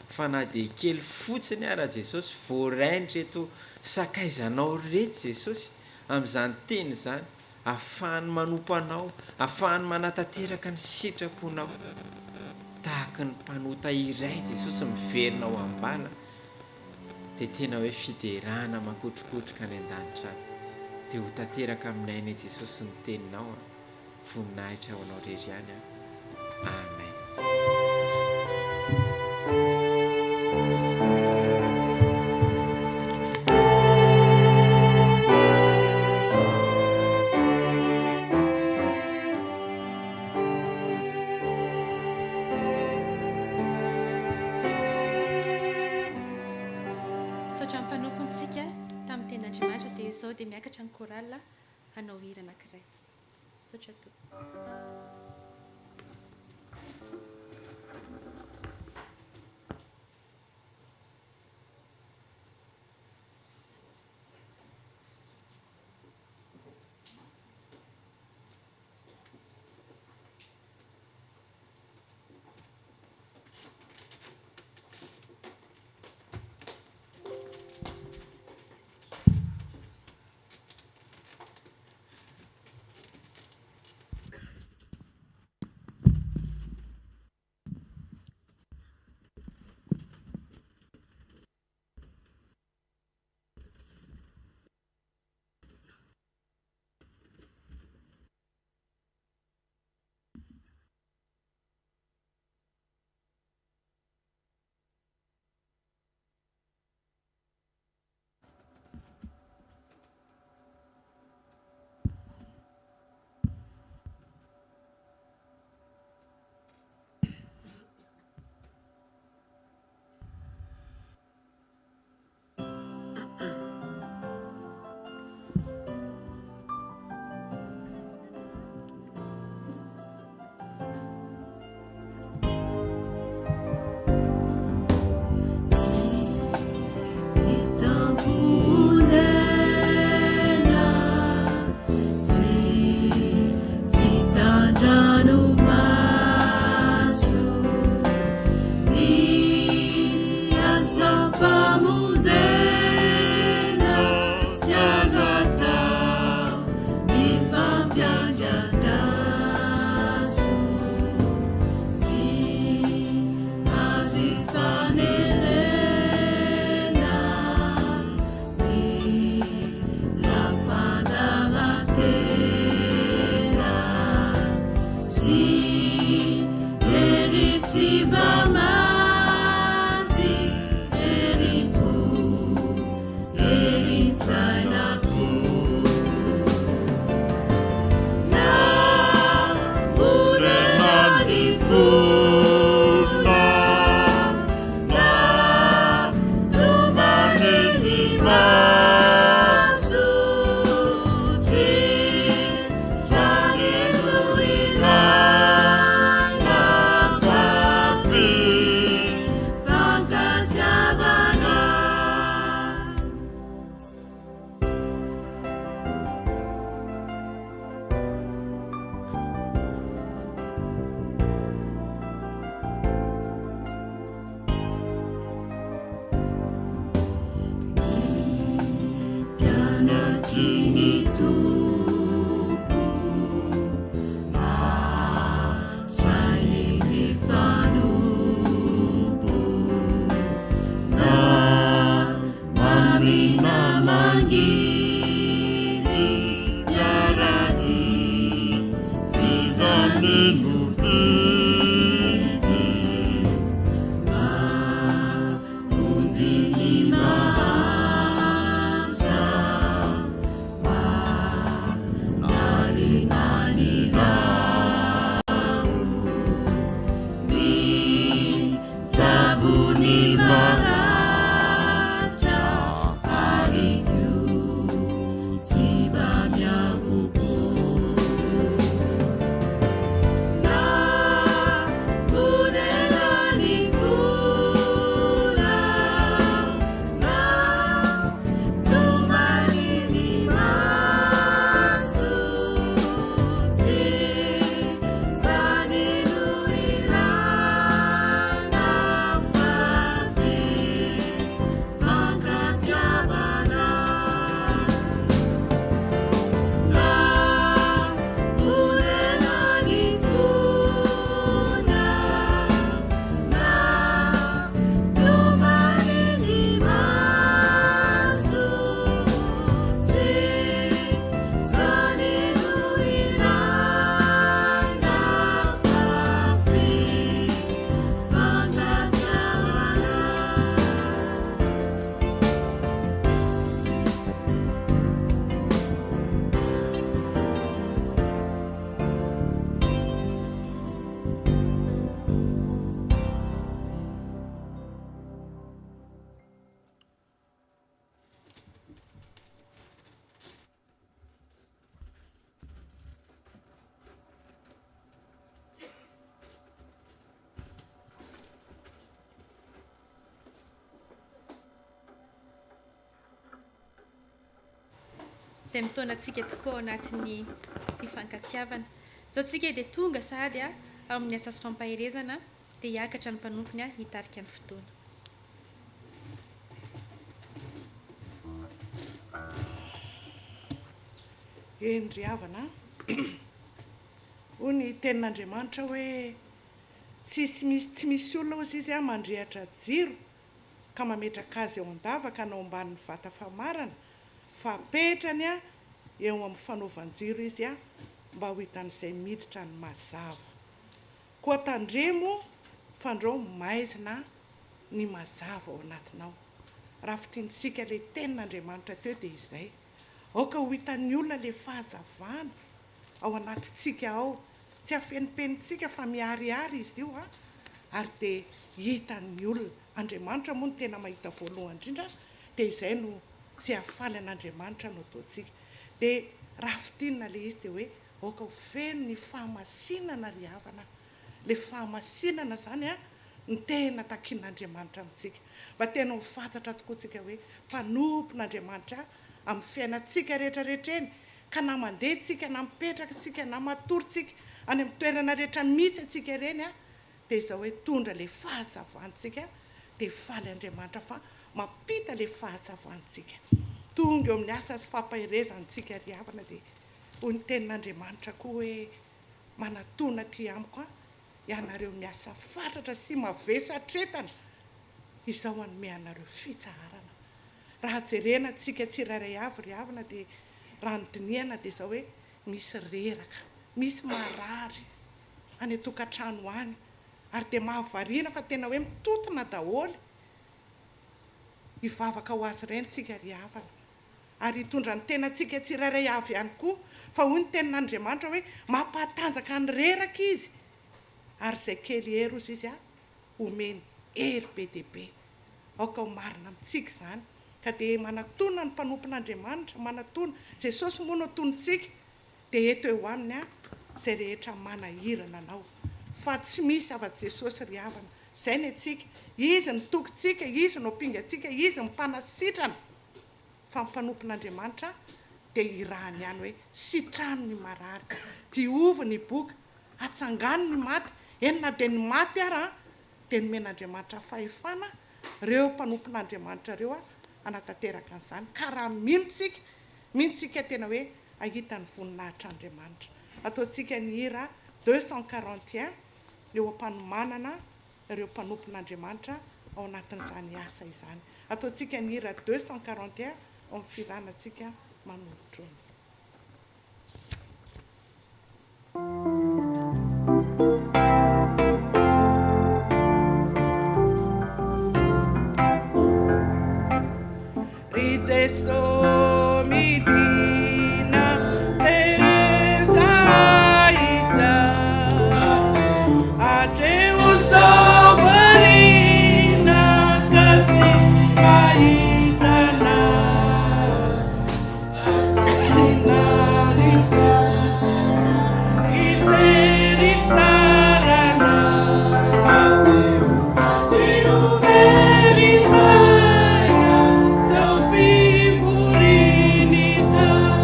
Fa na dia kely fotsiny ara Jesosy voarain'ireto sakaizanao ireto Jesosy amin'izany teny izany, Ahafahany manompo Anao, ahafahany manatanteraka ny sitraponao. Tahaka ny mpanota iray Jesosy miverina ao am-bala dia tena hoe fiderana makotrokotroka any an-danitra any. Dia ho tanteraka aminay anie Jesosy ny teninao a. Voninahitra ho Anao irery ihany a. Amen. Misaotra ny mpanompontsika tamin'ny tenin'Andriamanitra dia izao dia miakatra ny chorale hanao hira anankiray. Misaotra tompoko. Izay mitaona antsika tokoa ao anatin'ny fifankatiavana. Izao tsika dia tonga sahady ao amin'ny asa sy fampaherezana dia hiakatra ny mpanompony hitarika ny fotoana. Eny ry havana a! Hoy ny tenin'Andriamanitra hoe, Tsisy misy tsy misy olona hozy izy mandrehatra jiro ka mametraka azy ao an-davaka na ao ambanin'ny vata famarana fa apetrany eo amin'ny fanaovan-jiro izy mba ho hitan'izay miditra ny mazava. Koa tandremo fandrao maizina ny mazava ao anatinao. Raha fintintsika ilay tenin'Andriamanitra teo dia izay. Aoka ho hitan'ny olona ilay fahazavana ao anatintsika ao. Tsy afenimpenintsika fa miharihary izy io ary dia hitan'ny olona. Andriamanitra moa no tena mahita voalohany indrindra dia izay no izay hahafaly an'Andriamanitra no ataontsika. Dia raha fintinina ilay izy dia hoe aoka ho feno ny fahamasinana ry havana a! Ilay fahamasinana izany an, no tena takian'Andriamanitra amintsika. Mba tena ho fantatra tokoa tsika hoe mpanompon'Andriamanitra amin'ny fiainantsika rehetra rehetra eny, ka na mandeha tsika, na mipetraka tsika, na matory tsika, any amin'ny toerana rehetra misy antsika ireny an, dia izao hoe tondra ilay fahazavantsika, dia faly Andriamanitra fa mampita ilay fahazavantsika. Tonga eo amin'ny asa sy fampaherezantsika ry havana dia hoy ny tenin'Andriamanitra koa hoe manatona aty amiko an, ianareo miasa fatratra sy mavesatretana, izao hanome anareo fitsaharana. Raha jerena antsika tsirairay avy ry havana dia raha ny dinihana dia izao hoe misy reraka, misy marary. any an-tokantrano any. Ary dia mahavariana fa tena hoe mitontona daholo. Hivavaka ho azy ireny tsika ry havana. Ary hitondra ny tenantsika tsirairay avy ihany koa. Fa hoy ny tenin'Andriamanitra hoe mampahatanjaka ny reraka izy. Ary izay kely hery hozy izy homeny hery be dia be. Aoka ho marina amintsika izany. Ka dia manatona ny mpanompon'Andriamanitra, manatona. Jesosy moa no atonintsika. Dia eto eo aminy izay rehetra manahirana anao. Fa tsy misy afa-tsy Jesosy ry havana. Izay ny antsika. Izy no tokintsika, Izy no ampingantsika, Izy no mpanasitrana. Fa ny mpanompon'Andriamanitra dia irahany ihany hoe, sitrano ny marary, diovy ny boka, atsangano ny maty, eny na dia ny maty ara dia nomen'Andriamanitra fahefana ireo mpanompon'Andriamanitra ireo hanatanteraka an'izany. Ka raha mino tsika, mino tsika tena hoe hahita ny voninahitr'Andriamanitra. Ataontsika ny hira 241 eo am-panomanana ireo mpanompon'Andriamanitra ao anatin'izany asa izany. Ataontsika ny hira 241 ao amin'ny fihiranantsika manolotrony. Ry Jeso midina jereo zahay izao Hatreo sao variana ka tsy mahita anao Azonao ny Hijery tsara anao Tsy ho very maina izao fivoriana izao.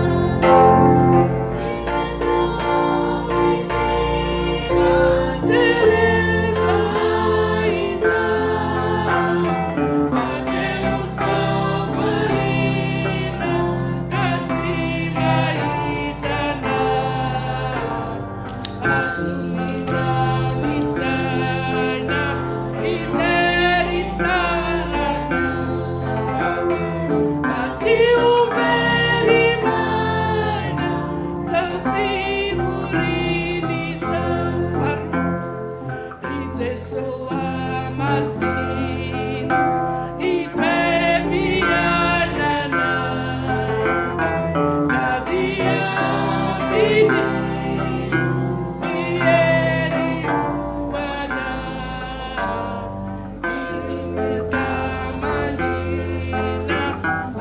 Jereo izahay izao, hatreo sao variana ka tsy mahita anao. Azonao ny saina hijery tsara anao. Mba tsy ho very maina izao fivoriana izao. Faharoa, ry Jesoa masina, ny toe-piainana ka dia ampidino ny hery ho anao. Miroboka mangina,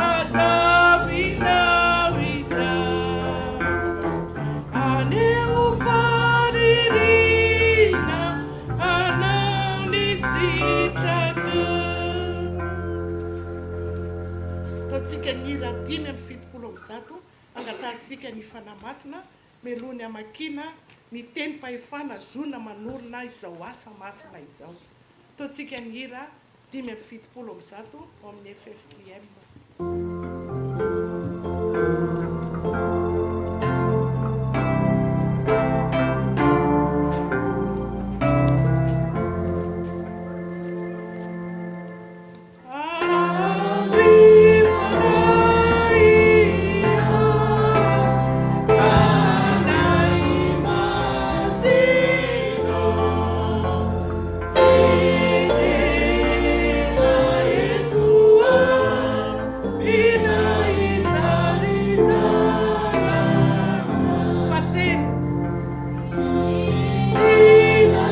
ataovinao izao. Haneho faniriana hanao ny sitraka. Ataontsika ny hira 175, angatahantsika ny Fanahy Masina mialoha ny hamakiana ny tenim-pahefana zona manorina izao asa masina izao. Ataontsika ny hira 175 ao amin'ny FFIM. Avy Fanahy ô, Fanahy Masina ô, midina eto amina hitari-dalana. Fahatelo. Midina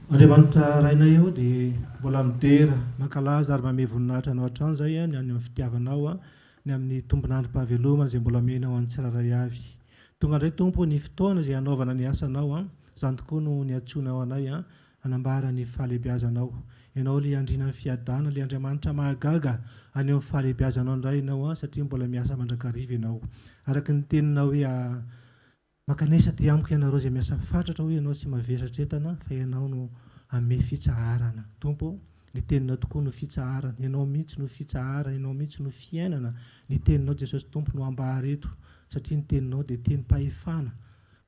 Andriamanitra Rainay ô dia mbola midera, mankalaza ary mamehy voninahitra Anao hatrany izahay ny any amin'ny fitiavanao. ny amin'ny tombon'androm-pahavelomana izay mbola omenao an'ny tsirairay avy. Tonga indray Tompo o ny fotoana izay hanaovana ny asanao an, izany tokoa no niantsoanao anay an, hanambara ny fahalehibiazanao. Ianao ilay Andrianan'ny fiadanana, ilay Andriamanitra mahagaga, haneho ny fahalehibiazanao indray Ianao an, satria mbola miasa mandrakariva Ianao. Araka ny teninao hoe a Mankanesa aty amiko ianareo izay miasa fatratra hoy Ianao sy mavesatra entana fa Ianao no hanome fitsaharana. Tompo ô, ny teninao tokoa no fitsaharana, Ianao mihitsy no fitsaharana, Ianao mihitsy no fiainana, ny teninao Jesosy Tompo no ambara eto satria ny teninao dia tenim-pahefana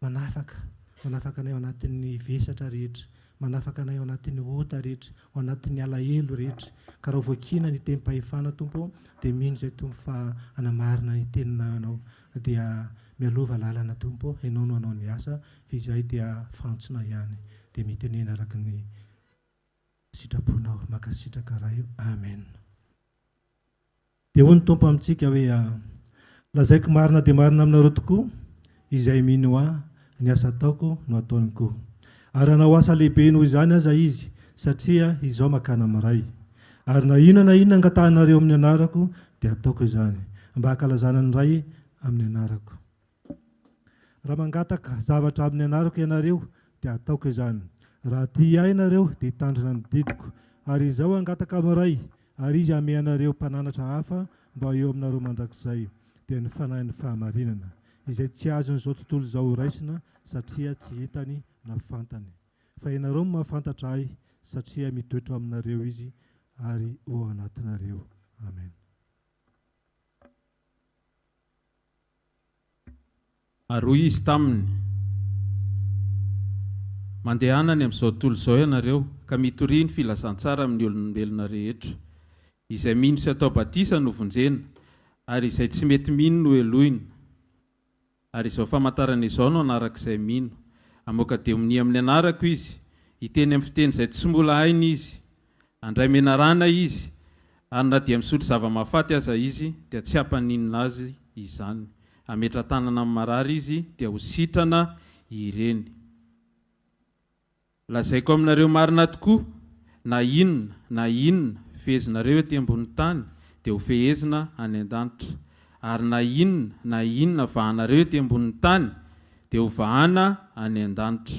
manafaka, manafaka anay ao anatin'ny vesatra rehetra, manafaka anay ao anatin'ny ota rehetra, ao anatin'ny alahelo rehetra. Ka raha voakiana ny tenim-pahefana Tompo ô, dia mino izay Tompo fa hanamarina ny teninao Ianao. Dia mialova lalana Tompo ô, Ianao no hanao ny asa, fa izahay dia fantsona ihany. Dia mitenena araka ny sitraponao. Mankasitraka Ray o. Amen. Dia hoy ny Tompo amintsika hoe, Lazaiko marina dia marina aminareo tokoa, izay mino Ahy, ny asa ataoko no ataony koa. Ary hanao asa lehibe noho izany aza izy, satria Izaho makany amin'ny Ray. Ary na inona na inona angatahanareo amin'ny anarako, dia hataoko izany, mba hankalazana ny Ray amin'ny anarako. Raha mangataka zavatra amin'ny anarako ianareo, dia hataoko izany. Raha tia Ahy ianareo, dia hitandrina ny didiko. Ary Izaho hangataka amin'ny Ray, ary Izy hanome anareo mpananatra hafa mba ho eo aminareo mandrakizay, dia ny Fanahin'ny fahamarinana, izay tsy azon'izao tontolo izao horaisina, satria tsy hitany na fantany. Fa ianareo no mahafantatra Ahy, satria mitoetra ao aminareo Izy ary ho ao anatinareo. Amen. Ary hoy Izy taminy, Mandehana any amin'izao tontolo izao ianareo, ka mitoria ny filazantsara amin'ny olombelona rehetra. Izay mino sy atao batisa no vonjena, ary izay tsy mety mino no helohina. Ary izao famantarana izao no hanarak'izay mino, Hamoaka demonia amin'ny anarako izy, hiteny amin'ny fiteny izay tsy mbola hainy izy, handray menarana izy, ary na dia misotro zava-mahafaty aza izy, dia tsy hampaninona azy izany. Hametra-tanana amin'ny marary izy, dia ho sitrana ireny. Lazaiko aminareo marina tokoa, na inona na inona fehezinareo ety ambonin'ny tany, dia ho fehezina any an-danitra. Ary na inona na inona vahanareo ety ambonin'ny tany, dia ho vahana any an-danitra.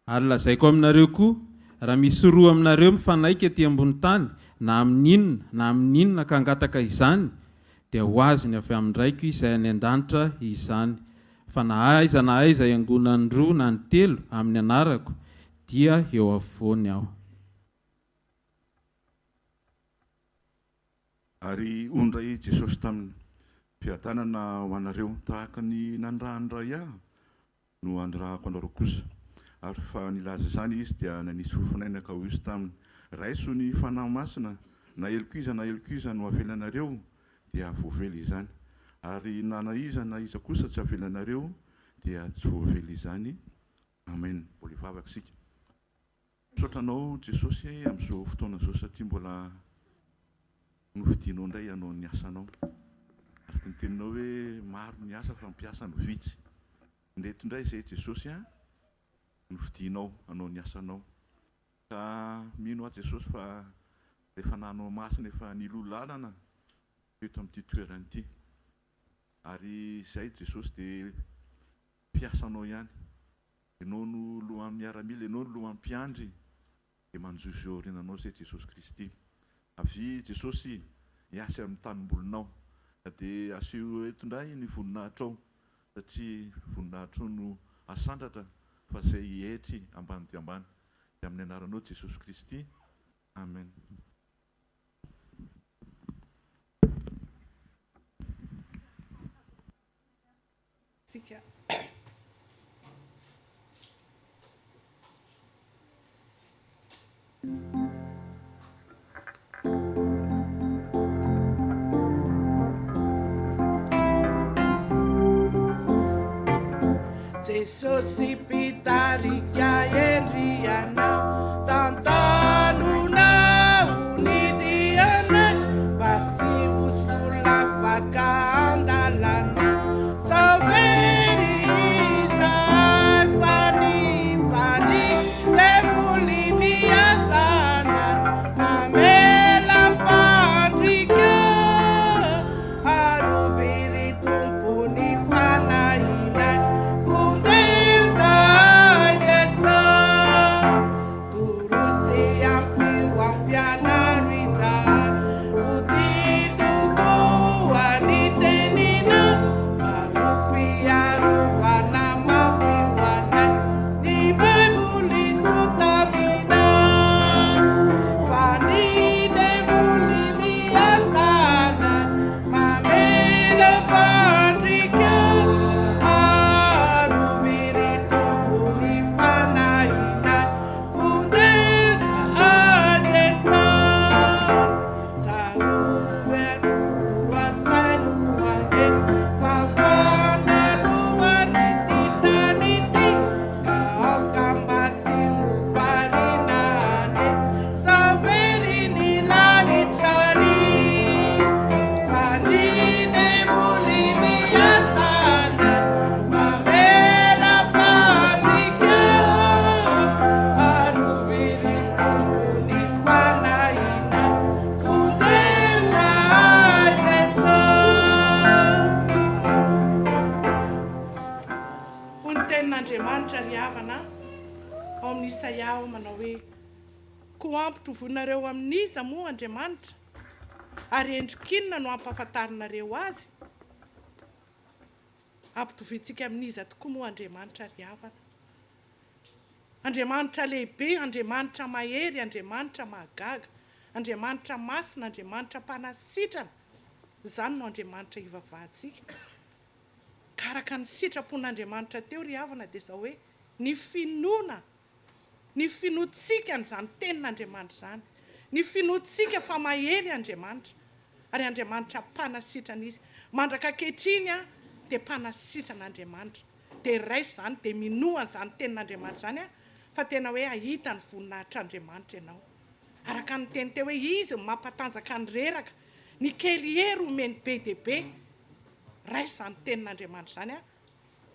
Ary lazaiko aminareo koa, raha misy roa aminareo mifanaiky ety ambony tany, na amin'inona na amin'inona ka hangataka izany, dia ho azony avy amin'ny Raiko Izay any an-danitra izany. Fa na aiza na aiza iangonan'ny roa na ny telo amin'ny anarako, dia eo afovoany Aho. Ary hoy indray Jesosy taminy, Fiadanana ho anareo, tahaka ny nanirahan'ny Ray Ahy no anirahako anareo kosa. Ary fa nilaza izany Izy, dia nanisy fofonaina ka hoy Izy taminy, Raiso ny Fanahy Masina, na heloka iza na heloka iza no avelanareo, dia voavela izany, ary na na iza na iza kosa tsy avelanareo, dia tsy voavela izany. Amen. Mbola hivavaka isika. Misaotra anao Jesosy amin'izao fotoana izao satria mbola nofidinao indray hanao ny asanao. Araka ny teninao hoe maro ny asa fa mpiasa no vitsy. Ndreto indray izay Jesosy a, nofidinao hanao ny asanao. Ka mino aho Jesosy fa ilay Fanahinao Masina efa niloa lalana teto amin'ity toerana ity. Ary izay Jesosy dia mpiasanao ihany. Ianao no lohan'ny miaramila, Ianao no lohan'ny mpiandry, dia manjohy eo aoriananao izay Jesosy Kristy. Avia Jesosy hiasa amin'ny tanimbolinao, ka dia asehoy eto indray ny voninahitrao, satria voninahitrao no asandratra fa izay hietry ambany dia ambany. Dia amin'ny anaranao Jesosy Kristy. Amen. Tsika. Jesosy mpitarika hendry anao tantanonao ny dianay mba tsy ho solafaka andalana sao very izahay fa ny fany devoly miasana mamela fandrika. Mamela-pandrika, arovy ry Tompo ny fanahinay, vonjeo izahay Jeso. Tsarovy aloha saino anie fa fandalovan'ity tany ity ka aoka mba tsy ho variana anie sao very ny lanitra ry fa ny devoly miasa anay mamela pandrika arovy ry Tompo ny fanahinay vonjeo izahay Jeso. Hoy ny tenin'Andriamanitra ry havana ao amin'ny Isaia ao manao hoe, Koa ampitovoinareo amin'iza moa Andriamanitra? Ary endrik'inona no hampahafantarinareo Azy? Ampitoviantsika amin'iza tokoa moa Andriamanitra ry havana? Andriamanitra lehibe, Andriamanitra mahery, Andriamanitra mahagaga, Andriamanitra masina, Andriamanitra mpanasitrana, izany no Andriamanitra ivavahantsika. Ka araka ny sitrapon'Andriamanitra teo ry havana dia izao hoe, ny finoana, ny finoantsika an'izany tenin'Andriamanitra izany, ny finoantsika fa mahery Andriamanitra, ary Andriamanitra mpanasitrana Izy. Mandraka ankehitriny dia mpanasitrana Andriamanitra. Dia raiso izany, dia minoa an'izany tenin'Andriamanitra izany fa tena hoe hahita ny voninahitr'Andriamanitra ianao. Araka ny teny teo hoe Izy no mampatanjaka ny reraka, ny kely hery omeny be dia be. Raiso izany tenin'Andriamanitra izany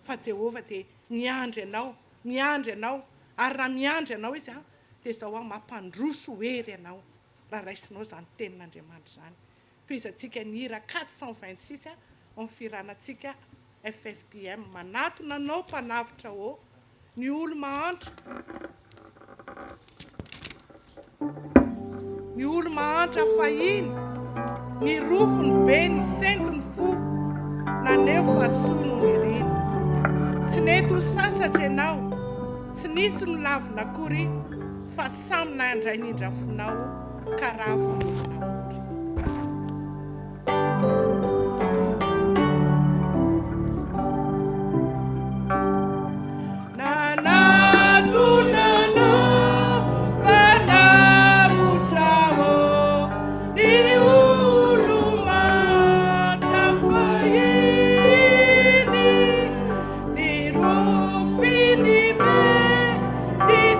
fa Jehovah dia miandry anao, miandry anao, ary raha miandry anao Izy dia izao mampandroso hery anao raha raisinao izany tenin'Andriamanitra izany. Tohizantsika ny hira 426 ao amin'ny fihiranantsika ffpm, Manatona Anao Mpanavotra ô, ny olo-mahantra. Ny olo-mahantra fahiny, ny rofiny be, ny sento ny fo, naneho fa soa no niriny. Tsy nety ho sasatra ianao, tsy nisy nolavina akory fa samy nandray ny indrafonao ka ravo ny naory. Nanatona anao Mpanavotra ô, ny olo-mahantra fahiny, ny rofiny be, ny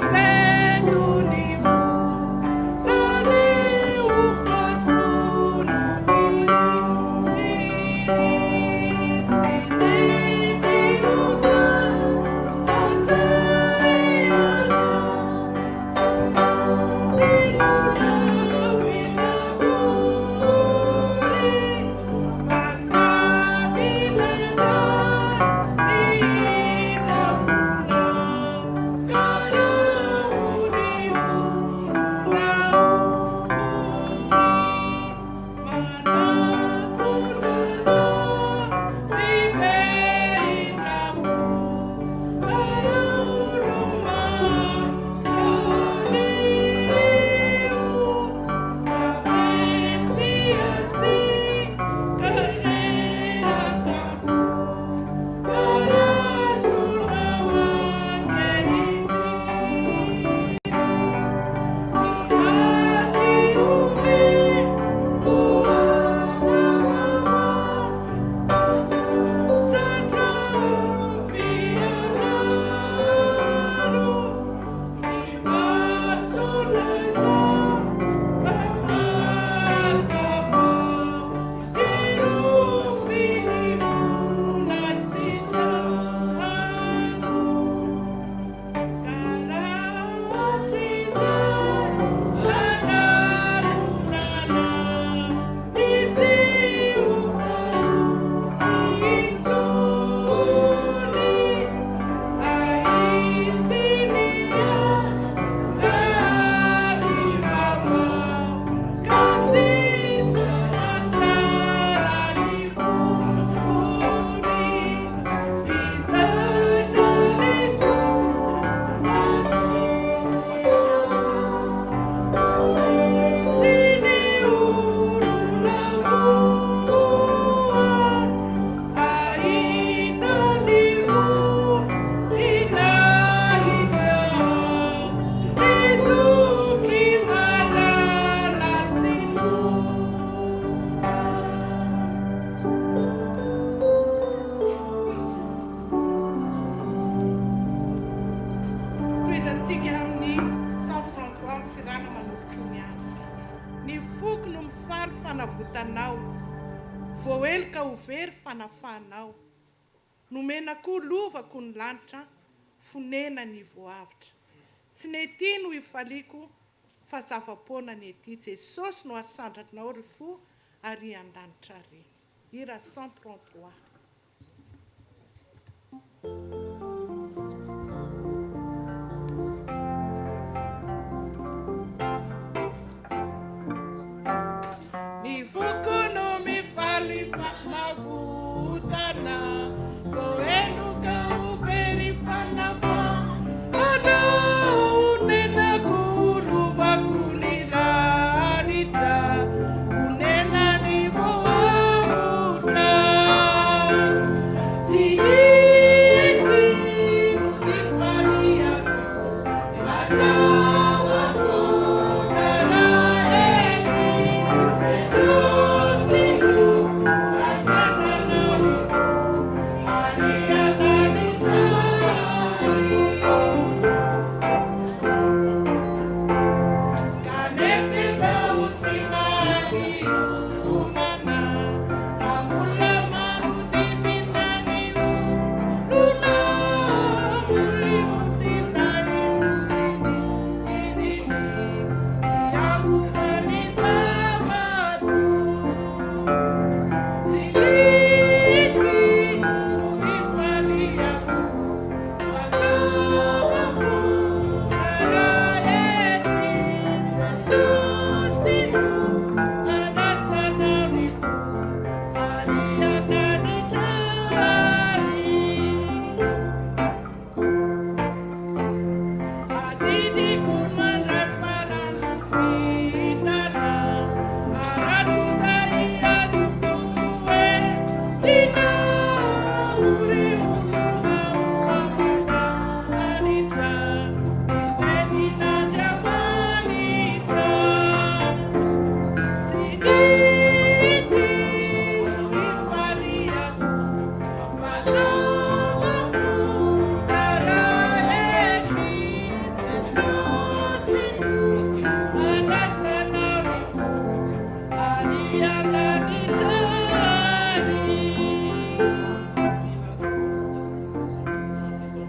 sentony fo, naneho fa soa no niriny. Tsy nety ho sasatra ianao, tsy nolavina akory, fa samy nandray ny indra fonao, ka ravo ny olona ory. Manatona anao. navotanao, voaheloka ho very fa nafahanao. Nomena koa lovako ny lanitra, fonenan'ny voavotra. Tsy ny ety no ifaliako fa zava-poana ny ety. Jesosy no asandratnao ry fo ary an-danitra re. Hira 133. Ny foko no mifaly fa navotana, voaheloka ho very fa nafahana, honenako lovako ny lanitra, fonenan'ny voavotra. Tsy nety no nifaliako.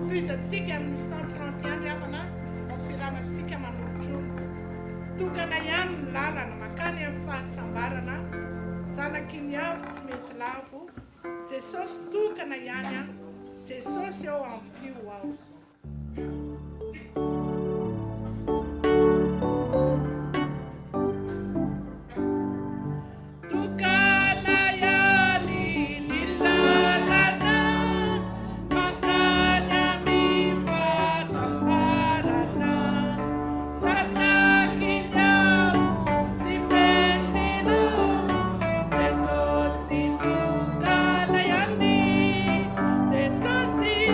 Tohizantsika amin'ny 131 ry havana vao firanantsika manolotr'olo. Tokana ihany ny lalana makany amin'ny fahasambarana, zanaky ny avo tsy mety lavo, Jesosy tokana ihany an, Jesosy ô ampio aho. Tokana ihany ny lalana mankany amin'ny fahasambarana, zanaky ny avo tsy mety lavo, Jesosy tokana ihany, Jesosy ô.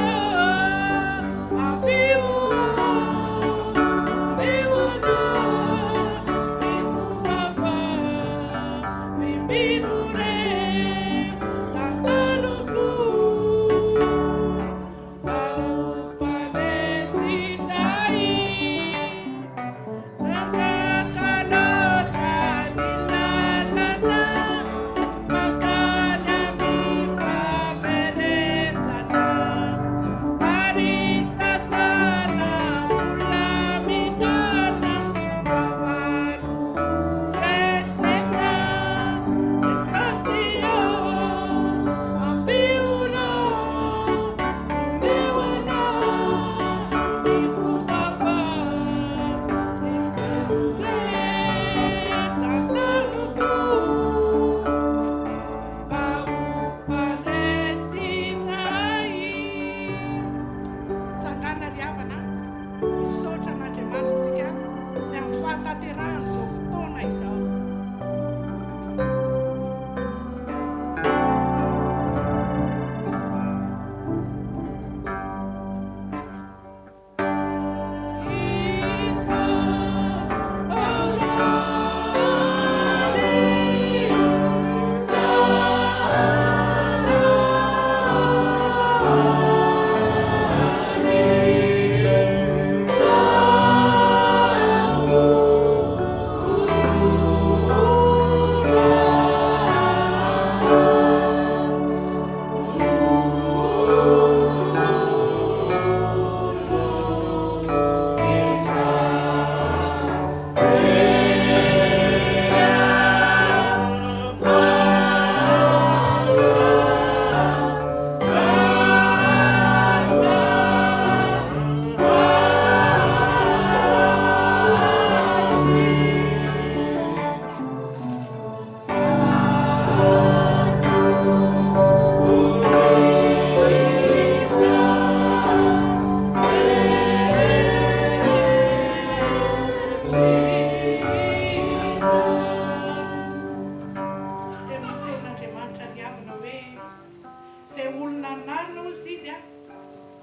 Izay olona anarina hozy izy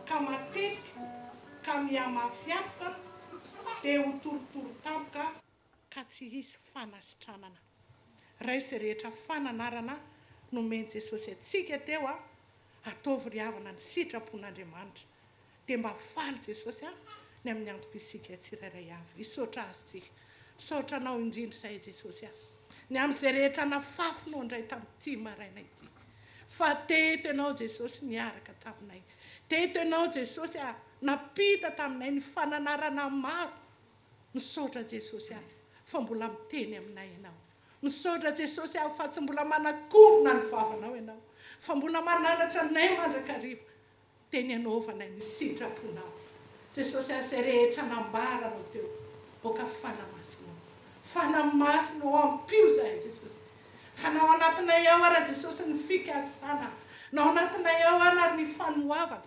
ka matetika ka mihamafy hatoka dia ho torotoro tampoka ka tsy hisy fanasitranana. Raiso izay rehetra fananarana nomen'i Jesosy antsika teo a, ataovy ry havana ny sitrapon'Andriamanitra. Dia mba faly Jesosy a, ny amin'ny antom-pisiaka tsirairay avy. Hisaotra Azy tsika. Misaotra Anao indrindra izahay Jesosy a, ny amin'izay rehetra nafafinao indray tamin'ity maraina ity. Fa teto Ianao Jesosy niaraka taminay. Teto Ianao Jesosy a, nampita taminay ny fananarana maro. Misaotra Jesosy a, fa mbola miteny aminay Ianao. Misaotra Jesosy a, fa tsy mbola manakombona ny vavanao Ianao, fa mbola mananatra anay mandrakariva. Dia ny hanaovanay ny sitraponao. Jesosy a, izay rehetra nambaranao teo, aoka Fanahy Masinao, Fanahy Masina ô, ampio izahay Jesosy. Fa na ao anatinay ao ara Jesosy ny fikasana, na ao anatinay ao ara ny fanoavana,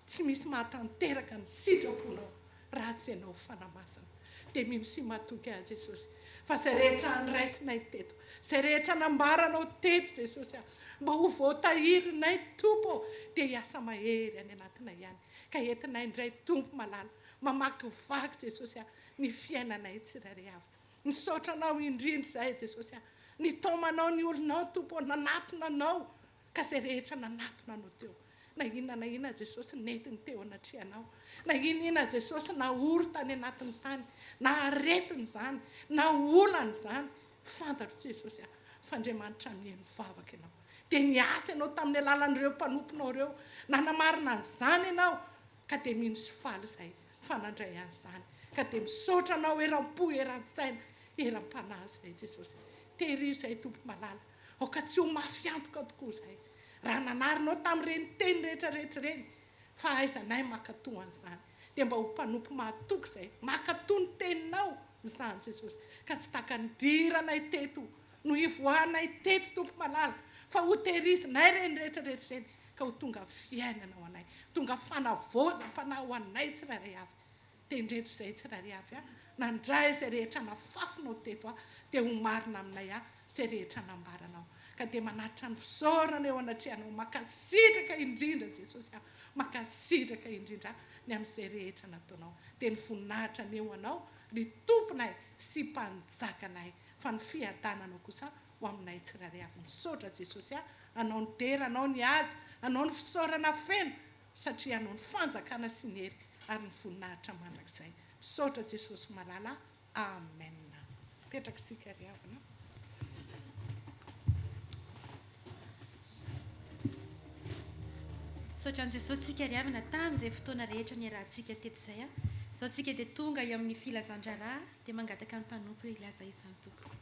tsy misy mahatanteraka ny sitraponao raha tsy Ianao Fanahy Masina. Dia mino sy matoky ahy Jesosy fa izay rehetra niraisinay teto, izay rehetra nambaranao teto Jesosy a, mba ho voatahirinay Tompo ô, dia hiasa mahery any anatinay ihany, ka entinay indray Tompo malala, mamakivaky Jesosy a, ny fiainanay tsirairay avy. Misaotra Anao indrindra izahay Jesosy a, nitaomanao ny olonao Tompo ô, nanatona Anao, ka izay rehetra nanatona Anao teo, na inona na inona Jesosy nentiny teo anatrehanao, na inona inona Jesosy naory tany anatin'ny tany, na aretina izany, na olana izany, fantatro Jesosy a, fa Andriamanitra mihaino vavaka Ianao. Dia niasa Ianao tamin'ny alalan'ireo mpanomponao ireo, nanamarina an'izany Ianao, ka dia mino sy faly izahay fa nandray an'izany, ka dia misaotra Anao eram-po, eran-tsaina, eram-panahy izahay Jesosy. Tehirizo izahay Tompo malala, aoka tsy ho mafy antoka tokoa izahay, Raha nanarinao tamin'ireny teny rehetra rehetra ireny, fahaizanay mankatò an'izany, dia mba ho mpanompo mahatoky izay mankatò ny teninao izany Jesosy, ka tsy tahaka ny nidiranay teto no hivoahanay teto Tompo malala, fa ho tehirizinay ireny rehetra rehetra ireny, ka ho tonga fiainana ho anay, tonga fanavaozam-panahy ho anay tsirairay avy. Tendrento izay tsirairay avy aho, nandray izay rehetra nafafinao teto aho, dia ho marina aminay aho izay rehetra nambaranao. Ka dia manatitra ny fisaorana eo anatrehanao, mankasitraka indrindra Jesosy aho, mankasitraka indrindra ny amin'izay rehetra nataonao. Dia ny voninahitra anie ho Anao, ry Tomponay sy Mpanjakanay, fa ny fiadananao kosa ho aminay tsirairay avy. Misaotra Jesosy aho, Anao ny dera, Anao ny haja, Anao ny fisaorana feno. Satria anao ny fanjakana sy ny hery ary ny voninahitra mandrakizay. Misaotra Jesosy malala Amen. Mipetraka isika ry havana. Misaotra an'i Jesosy tsika ry havana tamin'izay fotoana rehetra niarahantsika teto izay a. Izao tsika dia tonga eo amin'ny filazan-draharaha dia mangataka ny mpanompo hilaza izany tompoko.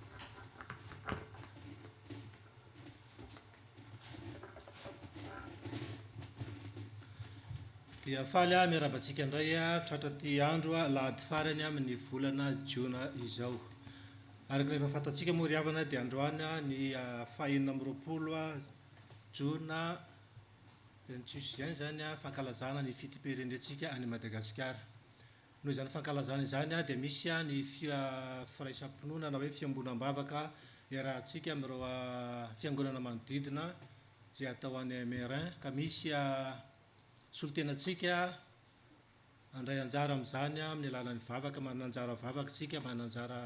Dia faly aho miarahaba antsika indray tratra ity andro alahady farany amin'ny volana jiona izao. Araka ny efa fantatsika moa ry havana dia androany ny faha 26 jona 26 juin izany fankalazana ny fetim-pirenentsika any Madagasikara. Noho izany fankalazana izany dia misy ny firaisam-pinoana na hoe fiombonam-bavaka iarahantsika amin'ireo fiangonana manodidina izay atao any Meyrin ka misy solontenantsika handray anjara amin'izany amin'ny alalan'ny vavaka, manana anjara vavaka isika, manana anjara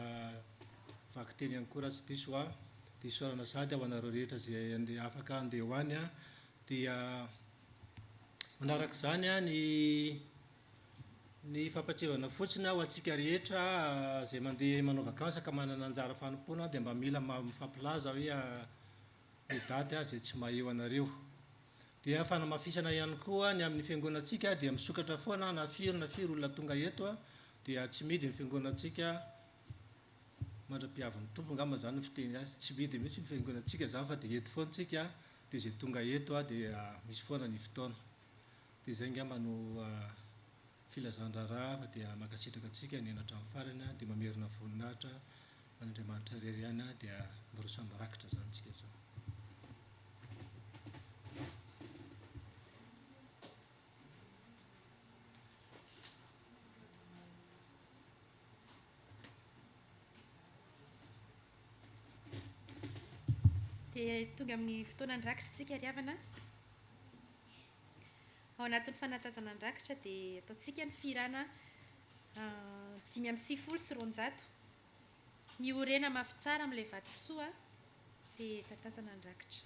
vakiteny ihany koa raha tsy diso aho. Dia isaorana sahady ho anareo rehetra izay andeha afaka handeha ho any. Dia manaraka izany ny Ny fampatsiahivana fotsiny ho antsika rehetra izay mandeha manao vacances ka manana anjara fanompoana dia mba mila mifampilaza hoe ny daty izay tsy maha eo anareo. Dia fanamafisana ihany koa ny amin'ny fiangonantsika dia misokatra foana na firy na firy olona tonga eto dia tsy mihidy ny fiangonantsika mandra-pihavin'ny Tompo angamba izany ny fiteny azy. Tsy mihidy mihitsy ny fiangonantsika izany fa dia eto foana tsika dia izay tonga eto dia misy foana ny fotoana. Dia izay angamba no filazan-draharaha fa dia mankasitraka antsika nihaino hatramin'ny farany dia mamerina voninahitra an'Andriamanitra irery ihany dia miroso amin'ny rakitra izany tsika izao. Dia tonga amin'ny fotoanan'ny rakitra tsika ry havana. Ao anatin'ny fanatazana ny rakitra dia ataontsika ny fihirana 295. Miorena mafy tsara amin'ilay vatosoa dia tatazana ny rakitra.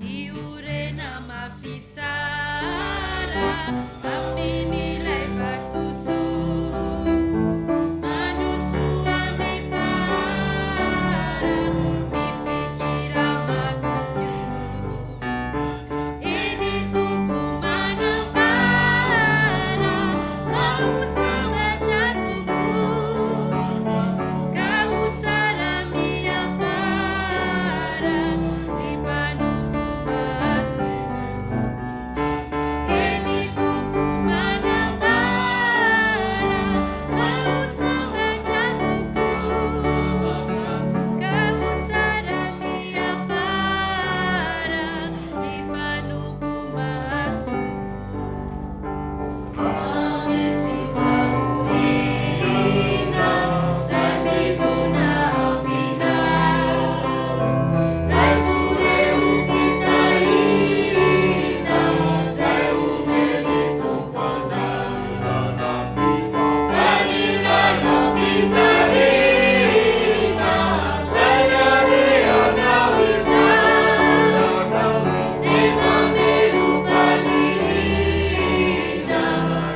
Miorena mafy tsara amin'ilay vatosoa. Mandrosoa mifara, mifikira mafy koa. Eny Tompo manambara fa ho sambatra tokoa, ka ho tsara miafara ny mpanompo mahasoa. Eny Tompo manambara fa ho sambatra tokoa, ka ho tsara miafara ny mpanompo mahasoa. Misy fahoriana izay midona aminay. Raiso re ho fitahiana izay omen'ny Tompo anay. Fa ny lalam-pijaliana izay alehanao izany dia mamelom-paniriana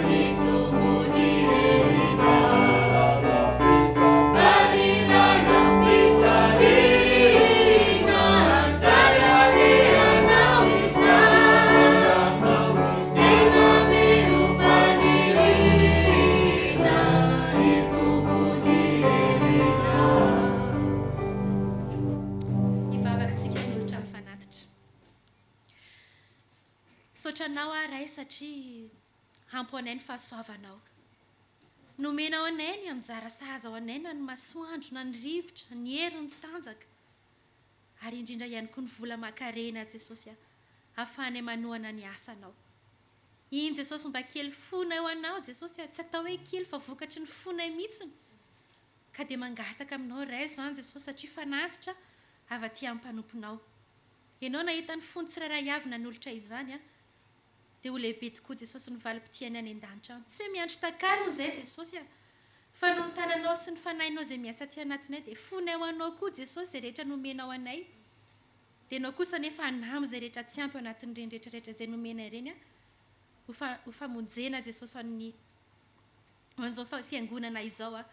hitombo ny herinao. Fa ny lalam-pijaliana izay alehanao izany dia mamelom-paniriana hitombo ny herinao. Hivavaka tsika hanolotra ny fanatitra. Misaotra Anao aho Ray satria ampy ho anay ny fahasoavanao. Nomenao anay ny anjara sahaza ho anay na ny masoandro na ny rivotra, ny hery, ny tanjaka ary indrindra ihany koa ny vola aman-karena Jesosy a, ahafahanay manohana ny asanao. Iny Jesosy mba kely fonay ho anao Jesosy a, tsy atao hoe kely fa vokatry ny fonay mihitsiny. Ka dia mangataka aminao Ray izany Jesosy satria fanatitra avy aty amin'ny mpanomponao. Ianao nahita ny fony tsirairay avy nanolotra izany an, dia ho lehibe tokoa Jesosy ny valim-pitiany any an-danitra any. Tsy hoe miandry takalony izay Jesosy a! Fa noho ny tananao sy ny fanahinao izay miasa aty anatinay dia fonay ho anao koa Jesosy izay rehetra nomenao anay. Dia ianao kosa anefa hanamy izay rehetra tsy ampy ao anatin'ireny rehetra rehetra izay nomenay ireny an, ho fa ho famonjena Jesosy ho an'ny ho an'izao fiangonana izao an,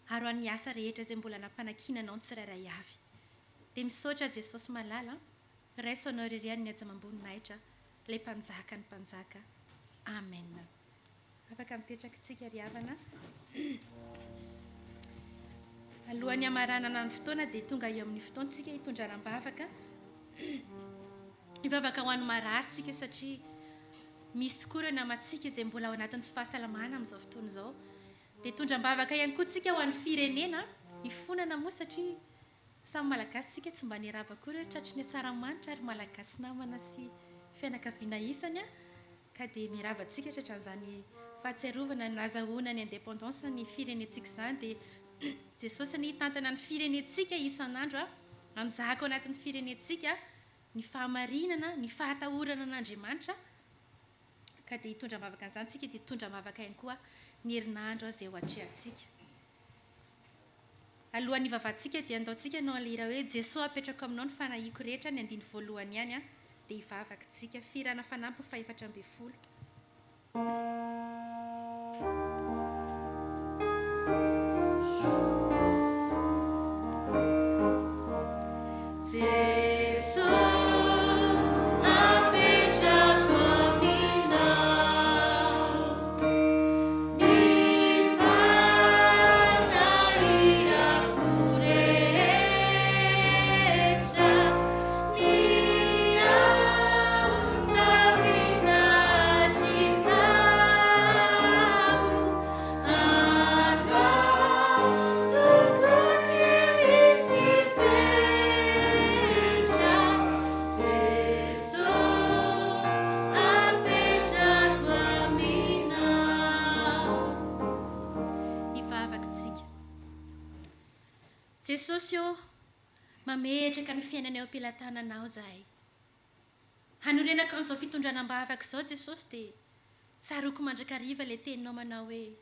ary ho an'ny asa rehetra izay mbola nampanakiana anao ny tsirairay avy. Dia misaotra Jesosy malala an! Raiso anao irery ihany ny haja amam-boninahitra ilay mpanjaka ny mpanjaka. Amen. Afaka mipetraka tsika ry havana. Alohan'ny hamaranana ny fotoana dia tonga eo amin'ny fotoantsika hitondrana am-bavaka. Hivavaka ho an'ny marary tsika satria misy tokoa ireo namantsika izay mbola ao anatin'ny tsy fahasalamana amin'izao fotoana izao. Dia hitondra am-bavaka ihany koa tsika ho an'ny firenena, hifonana moa satria Samy Malagasy tsika tsy mba niarahaba akory hoe tratry ny Asaramanitra ary Malagasy namana sy fianakaviana isany a! Ka dia miarahaba antsika tratran'izany fahatsiarovana ny nazahoana ny indépendance ny firenentsika izany dia Jesosy anie hitantana ny firenentsika isan'andro a! Hanjaka ao anatin'ny firenentsika ny fahamarinana, ny fahatahorana an'Andriamanitra ka dia hitondra am-bavaka an'izany tsika dia hitondra am-bavaka ihany koa ny herinandro izay ho atrehantsika. Alohan'ny hivavahantsika dia andaontsika hanao an'ilay hira hoe Jesoa apetrako aminao ny fanahiako rehetra ny andiny voalohany ihany an, dia hivavaka tsika. Fihirana fanampiny faha-14. Jesoa apetrako aminao. Ny fanahiako rehetra. Jesosy ô, mametraka ny fiainana eo am-pelatananao izahay. Hanorenako an'izao fitondrana am-bavaka izao Jesosy dia tsaroako mandrakariva ilay teninao manao hoe,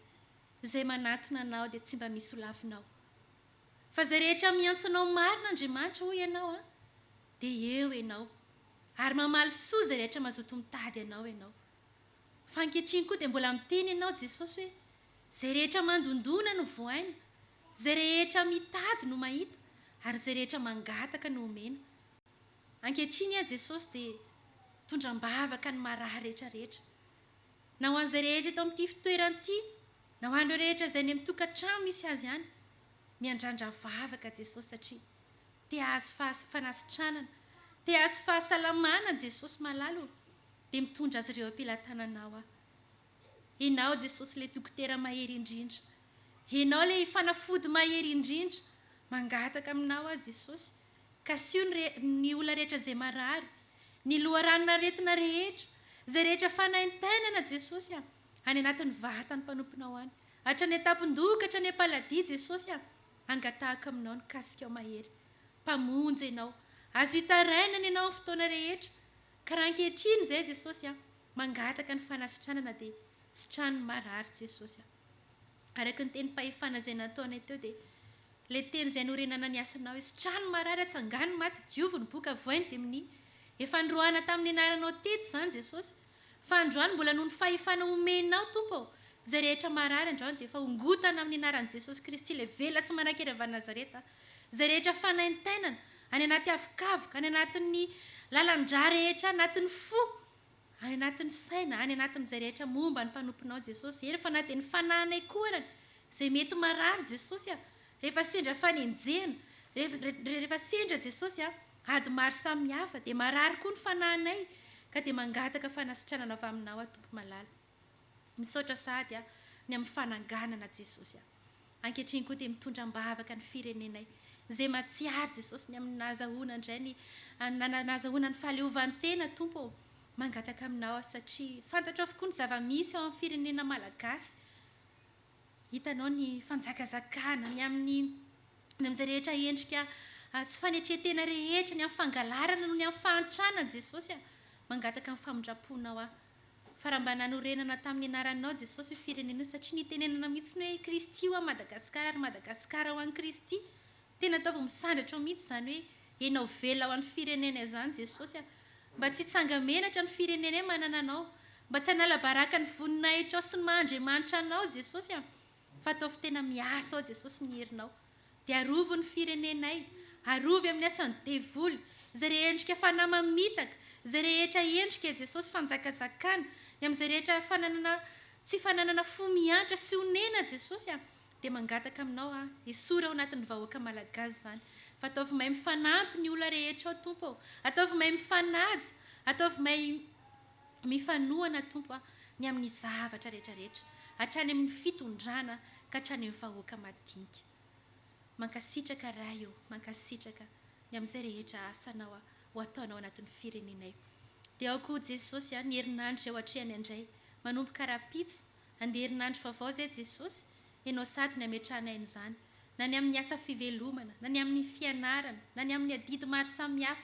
Izay manatona anao dia tsy mba misy ho lavinao. Fa izay rehetra miantso anao marina Andriamanitra hoy ianao an, dia eo ianao. Ary mamaly soa izay rehetra mazoto mitady anao ianao. Fa ankehitriny koa dia mbola miteny ianao Jesosy hoe, izay rehetra mandondona no vohaina, izay rehetra mitady no mahita, ary izay rehetra mangataka no omena. Ankehitriny aho Jesosy dia mitondra am-bavaka ny marary rehetra rehetra. Na ho an'izay rehetra eto amin'ity fitoerana ity, na ho an'ireo rehetra izay any amin'ny tokantrano misy azy any, miandrandra vavaka Jesosy satria te hahazo fanasitranana, te hahazo fahasalamana Jesosy malala ô, dia mitondra azy ireo am-pelatananao aho. Ianao Jesosy ilay dokotera mahery indrindra. Ianao ilay fanafody mahery indrindra. Mangataka aminao aho Jesosy, kasiho ny ny olona rehetra izay marary, ny loharanon'aretina rehetra, izay rehetra fanaintainana Jesosy a, any anatin'ny vatan'ny mpanomponao any, hatrany an-tampon-doha ka hatrany am-paladia Jesosy a, angatahako aminao ny kasikao mahery. Mpamonjy Ianao. Azo itarainana Ianao amin'ny fotoana rehetra. Ka raha ankehitriny izay Jesosy a, Mangataka ny fanasitranana dia sitrano ny marary Jesosy a. Araka ny tenim-pahefana izay nataonay teo dia ilay teny izay norenana ny asanao hoe sitrano ny marary, atsangano ny maty, diovy ny boka, voay ny demonia. Efa noroahana tamin'ny anaranao teto izany Jesosy. Fa androany mbola noho ny fahefana omenao Tompo ô, izay rehetra marary androany dia efa hongotana amin'ny anaran'i Jesosy Kristy ilay velona sy manan-kery avy any Nazareta. Izay rehetra fanaintainana, any anaty avokavoka, any anatin'ny lalan-drà rehetra, anatin'ny fo, any anatin'ny saina, any anatin'izay rehetra momba ny mpanomponao Jesosy, eny fa na dia ny fanahinay koa arany, izay mety marary Jesosy a, rehefa sendra fanenjehana, rehefa sendra Jesosy a, ady maro samihafa, dia marary koa ny fanahinay, ka dia mangataka fanasitranana avy aminao aho Tompo malala. Misaotra sahady aho ny amin'ny fananganana Jesosy a. Ankehitriny koa dia mitondra am-bavaka ny firenenay izay mahatsiaro Jesosy ny amin'ny nahazahoana indray ny nahazahoana ny fahaleovantena Tompo ô. Mangataka aminao aho satria fantatro avokoa ny zava-misy ao amin'ny firenena malagasy. Hitanao ny fanjakazakana, ny amin'ny ny amin'izay rehetra endrika tsy fanetren-tena rehetra, ny amin'ny fangalarana noho ny amin'ny fahantrana Jesosy a. Mangataka ny famindram-ponao aho. Fa raha mba nanorenana tamin'ny anaranao Jesosy io firenena io satria nitenenana mihitsy ny hoe Kristy ho an'i Madagasikara ary Madagasikara ho an'i Kristy. Tena ataovy misandratra eo mihitsy izany hoe enao velona ho an'ny firenena izany Jesosy a. Mba tsy hitsanga-menatra ny firenenay manana anao. Mba tsy hanala baraka ny voninahitrao sy ny maha Andriamanitra anao Jesosy a. Fa ataovy tena miasa ao Jesosy ny herinao. Dia arovy ny firenenay, arovy amin'ny asan'ny devoly, izay rehendrika fanahy mamitaka, izay rehetra endrika e Jesosy fanjakazakana, ny amin'izay rehetra fananana tsy fananana fo miantra sy onena Jesosy a, dia mangataka aminao aho, esory ao anatin'ny vahoaka malagasy izany, fa ataovy mahay mifanampy ny olona rehetra ao Tompo ô, ataovy mahay mifanaja, ataovy mahay mifanohana Tompo a, ny amin'ny zavatra rehetra rehetra, hatrany amin'ny fitondrana ka hatrany amin'ny vahoaka madinika. Mankasitraka Ray ô, mankasitraka ny amin'izay rehetra asanao ho ataonao anatin'ny firenenay. Dia ao koa Jesosy a, ny herinandro izay ho atrehany indray, manomboka rahampitso, andeha herinandro vaovao izay Jesosy, Ianao sady ny ametrahanay an'izany, na ny amin'ny asa fivelomana, na ny amin'ny fianarana, na ny amin'ny adidy maro samihafa,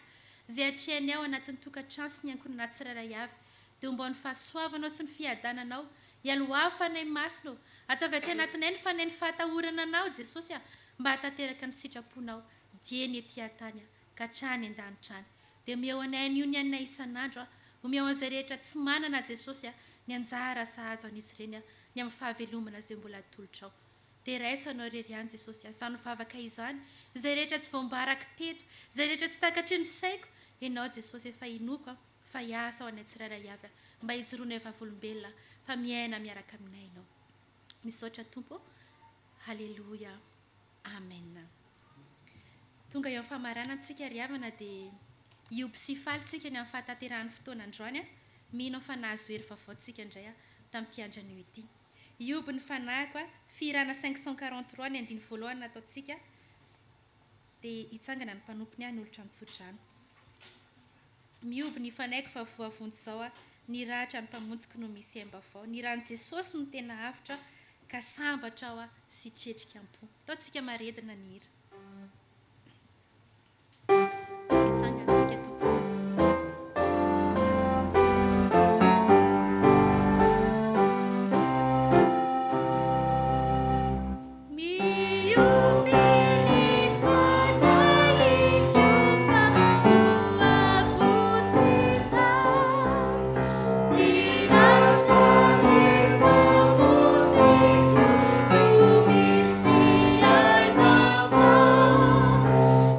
izay atrehanay ao anatin'ny tokantrano sy ny ankohonana tsirairay avy, dia ombao ny fahasoavanao sy ny fiadananao, ialoavo Fanahy Masina ô, ataovy aty anatinay ny Fanahin'ny fahatahorana Anao Jesosy a, mba hahatanteraka ny sitraponao, dieny ety an-tany ka hatrany an-danitra any. Dia omeo anay anio ny haninay isan'andro a, omeo an'izay rehetra tsy manana Jesosy a, ny anjara sahaza an'izy ireny a, ny amin'ny fahavelomana izay mbola atolotrao. Dia raiso Anao irery ihany Jesosy a, izany vavaka izany, izay rehetra tsy voambarako teto, izay rehetra tsy takatry ny saiko, Ianao Jesosy efa inoako a, fa hiasa ho anay tsirairay avy a, mba hijoroanay vavolombelona fa miaina miaraka aminay Ianao. Misaotra Tompo ô. Haleloia. Amen. Tonga eo amin'ny famaranana tsika ry havana dia hioby sy hifaly tsika ny amin'ny fahatanterahan'ny fotoana androany a. Mino aho fa nahazo hery vaovao tsika indray a tamin'ity andro anio ity. Hioby ny fanahiko a, fihirana 543 ny andiny voalohany nataontsika dia hitsangana ny mpanompony hanolotra ny tsodrano. Mihoby ny fanaiko fa voavonjy zao aho, ny ratra ny mpamonjiko no misy aim-baovao, ny ran'i Jesosy no tena avotra. Ka sambatra aho sy tretrika am-po. Ataontsika maredona ny hira. Hitsangantsika tompoko. Miompy ny fanahiko fa voavonjy izaho. Ny lanitra ny Mpamonjiko no misy aim-baovao.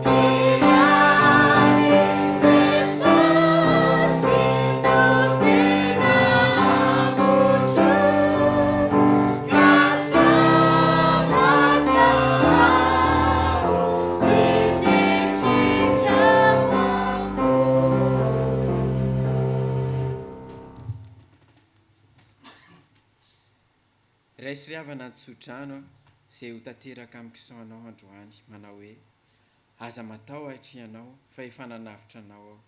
Ny ran'i Jesosy no tena avotro. Ka sambatra aho sy tretrika am-po. Raiso ry havana ny tsodrano izay ho tanteraka amiko sy anao androany, manao hoe, Aza matahotra ianao, fa efa nanavotra anao Aho.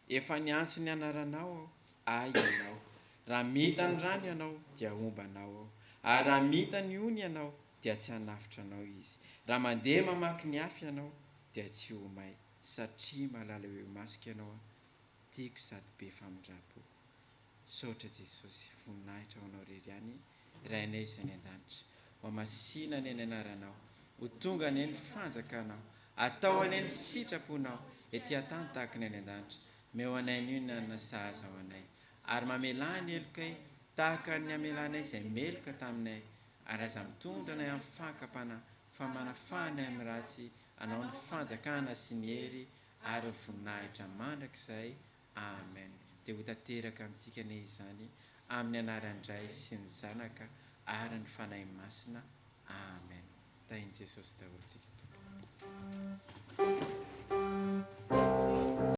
Efa niantso ny anaranao Aho, Ahy ianao. Raha mita ny rano ianao, dia homba anao Aho. Ary raha mita ny ony ianao, dia tsy hanafotra anao izy. Raha mandeha mamaky ny afo ianao, dia tsy ho may, satria malala eo imasoko ianao Aho, tiako sady be famindram-poko. Misaotra Jesosy, voninahitra ho Anao irery ihany, Rainay izay any an-danitra. Ho hamasina anie ny anaranao, ho tonga anie ny fanjakanao, atao anie ny sitraponao ety an-tany tahaka ny any an-danitra. Meo anay anio ny hanina sahaza ho anay, ary mamelà ny helokay tahaka ny namelanay izay meloka taminay, ary aza mitondra anay amin'ny fakam-panahy, fa manafaha anay amin'ny ratsy, Anao ny fanjakana sy ny hery ary ny voninahitra mandrakizay. Amen. Dia ho tanteraka amintsika anie izany amin'ny anaran-dRay sy ny Zanaka ary ny Fanahy Masina. Amen. Tahin'i Jesosy daholo tsika tompoko.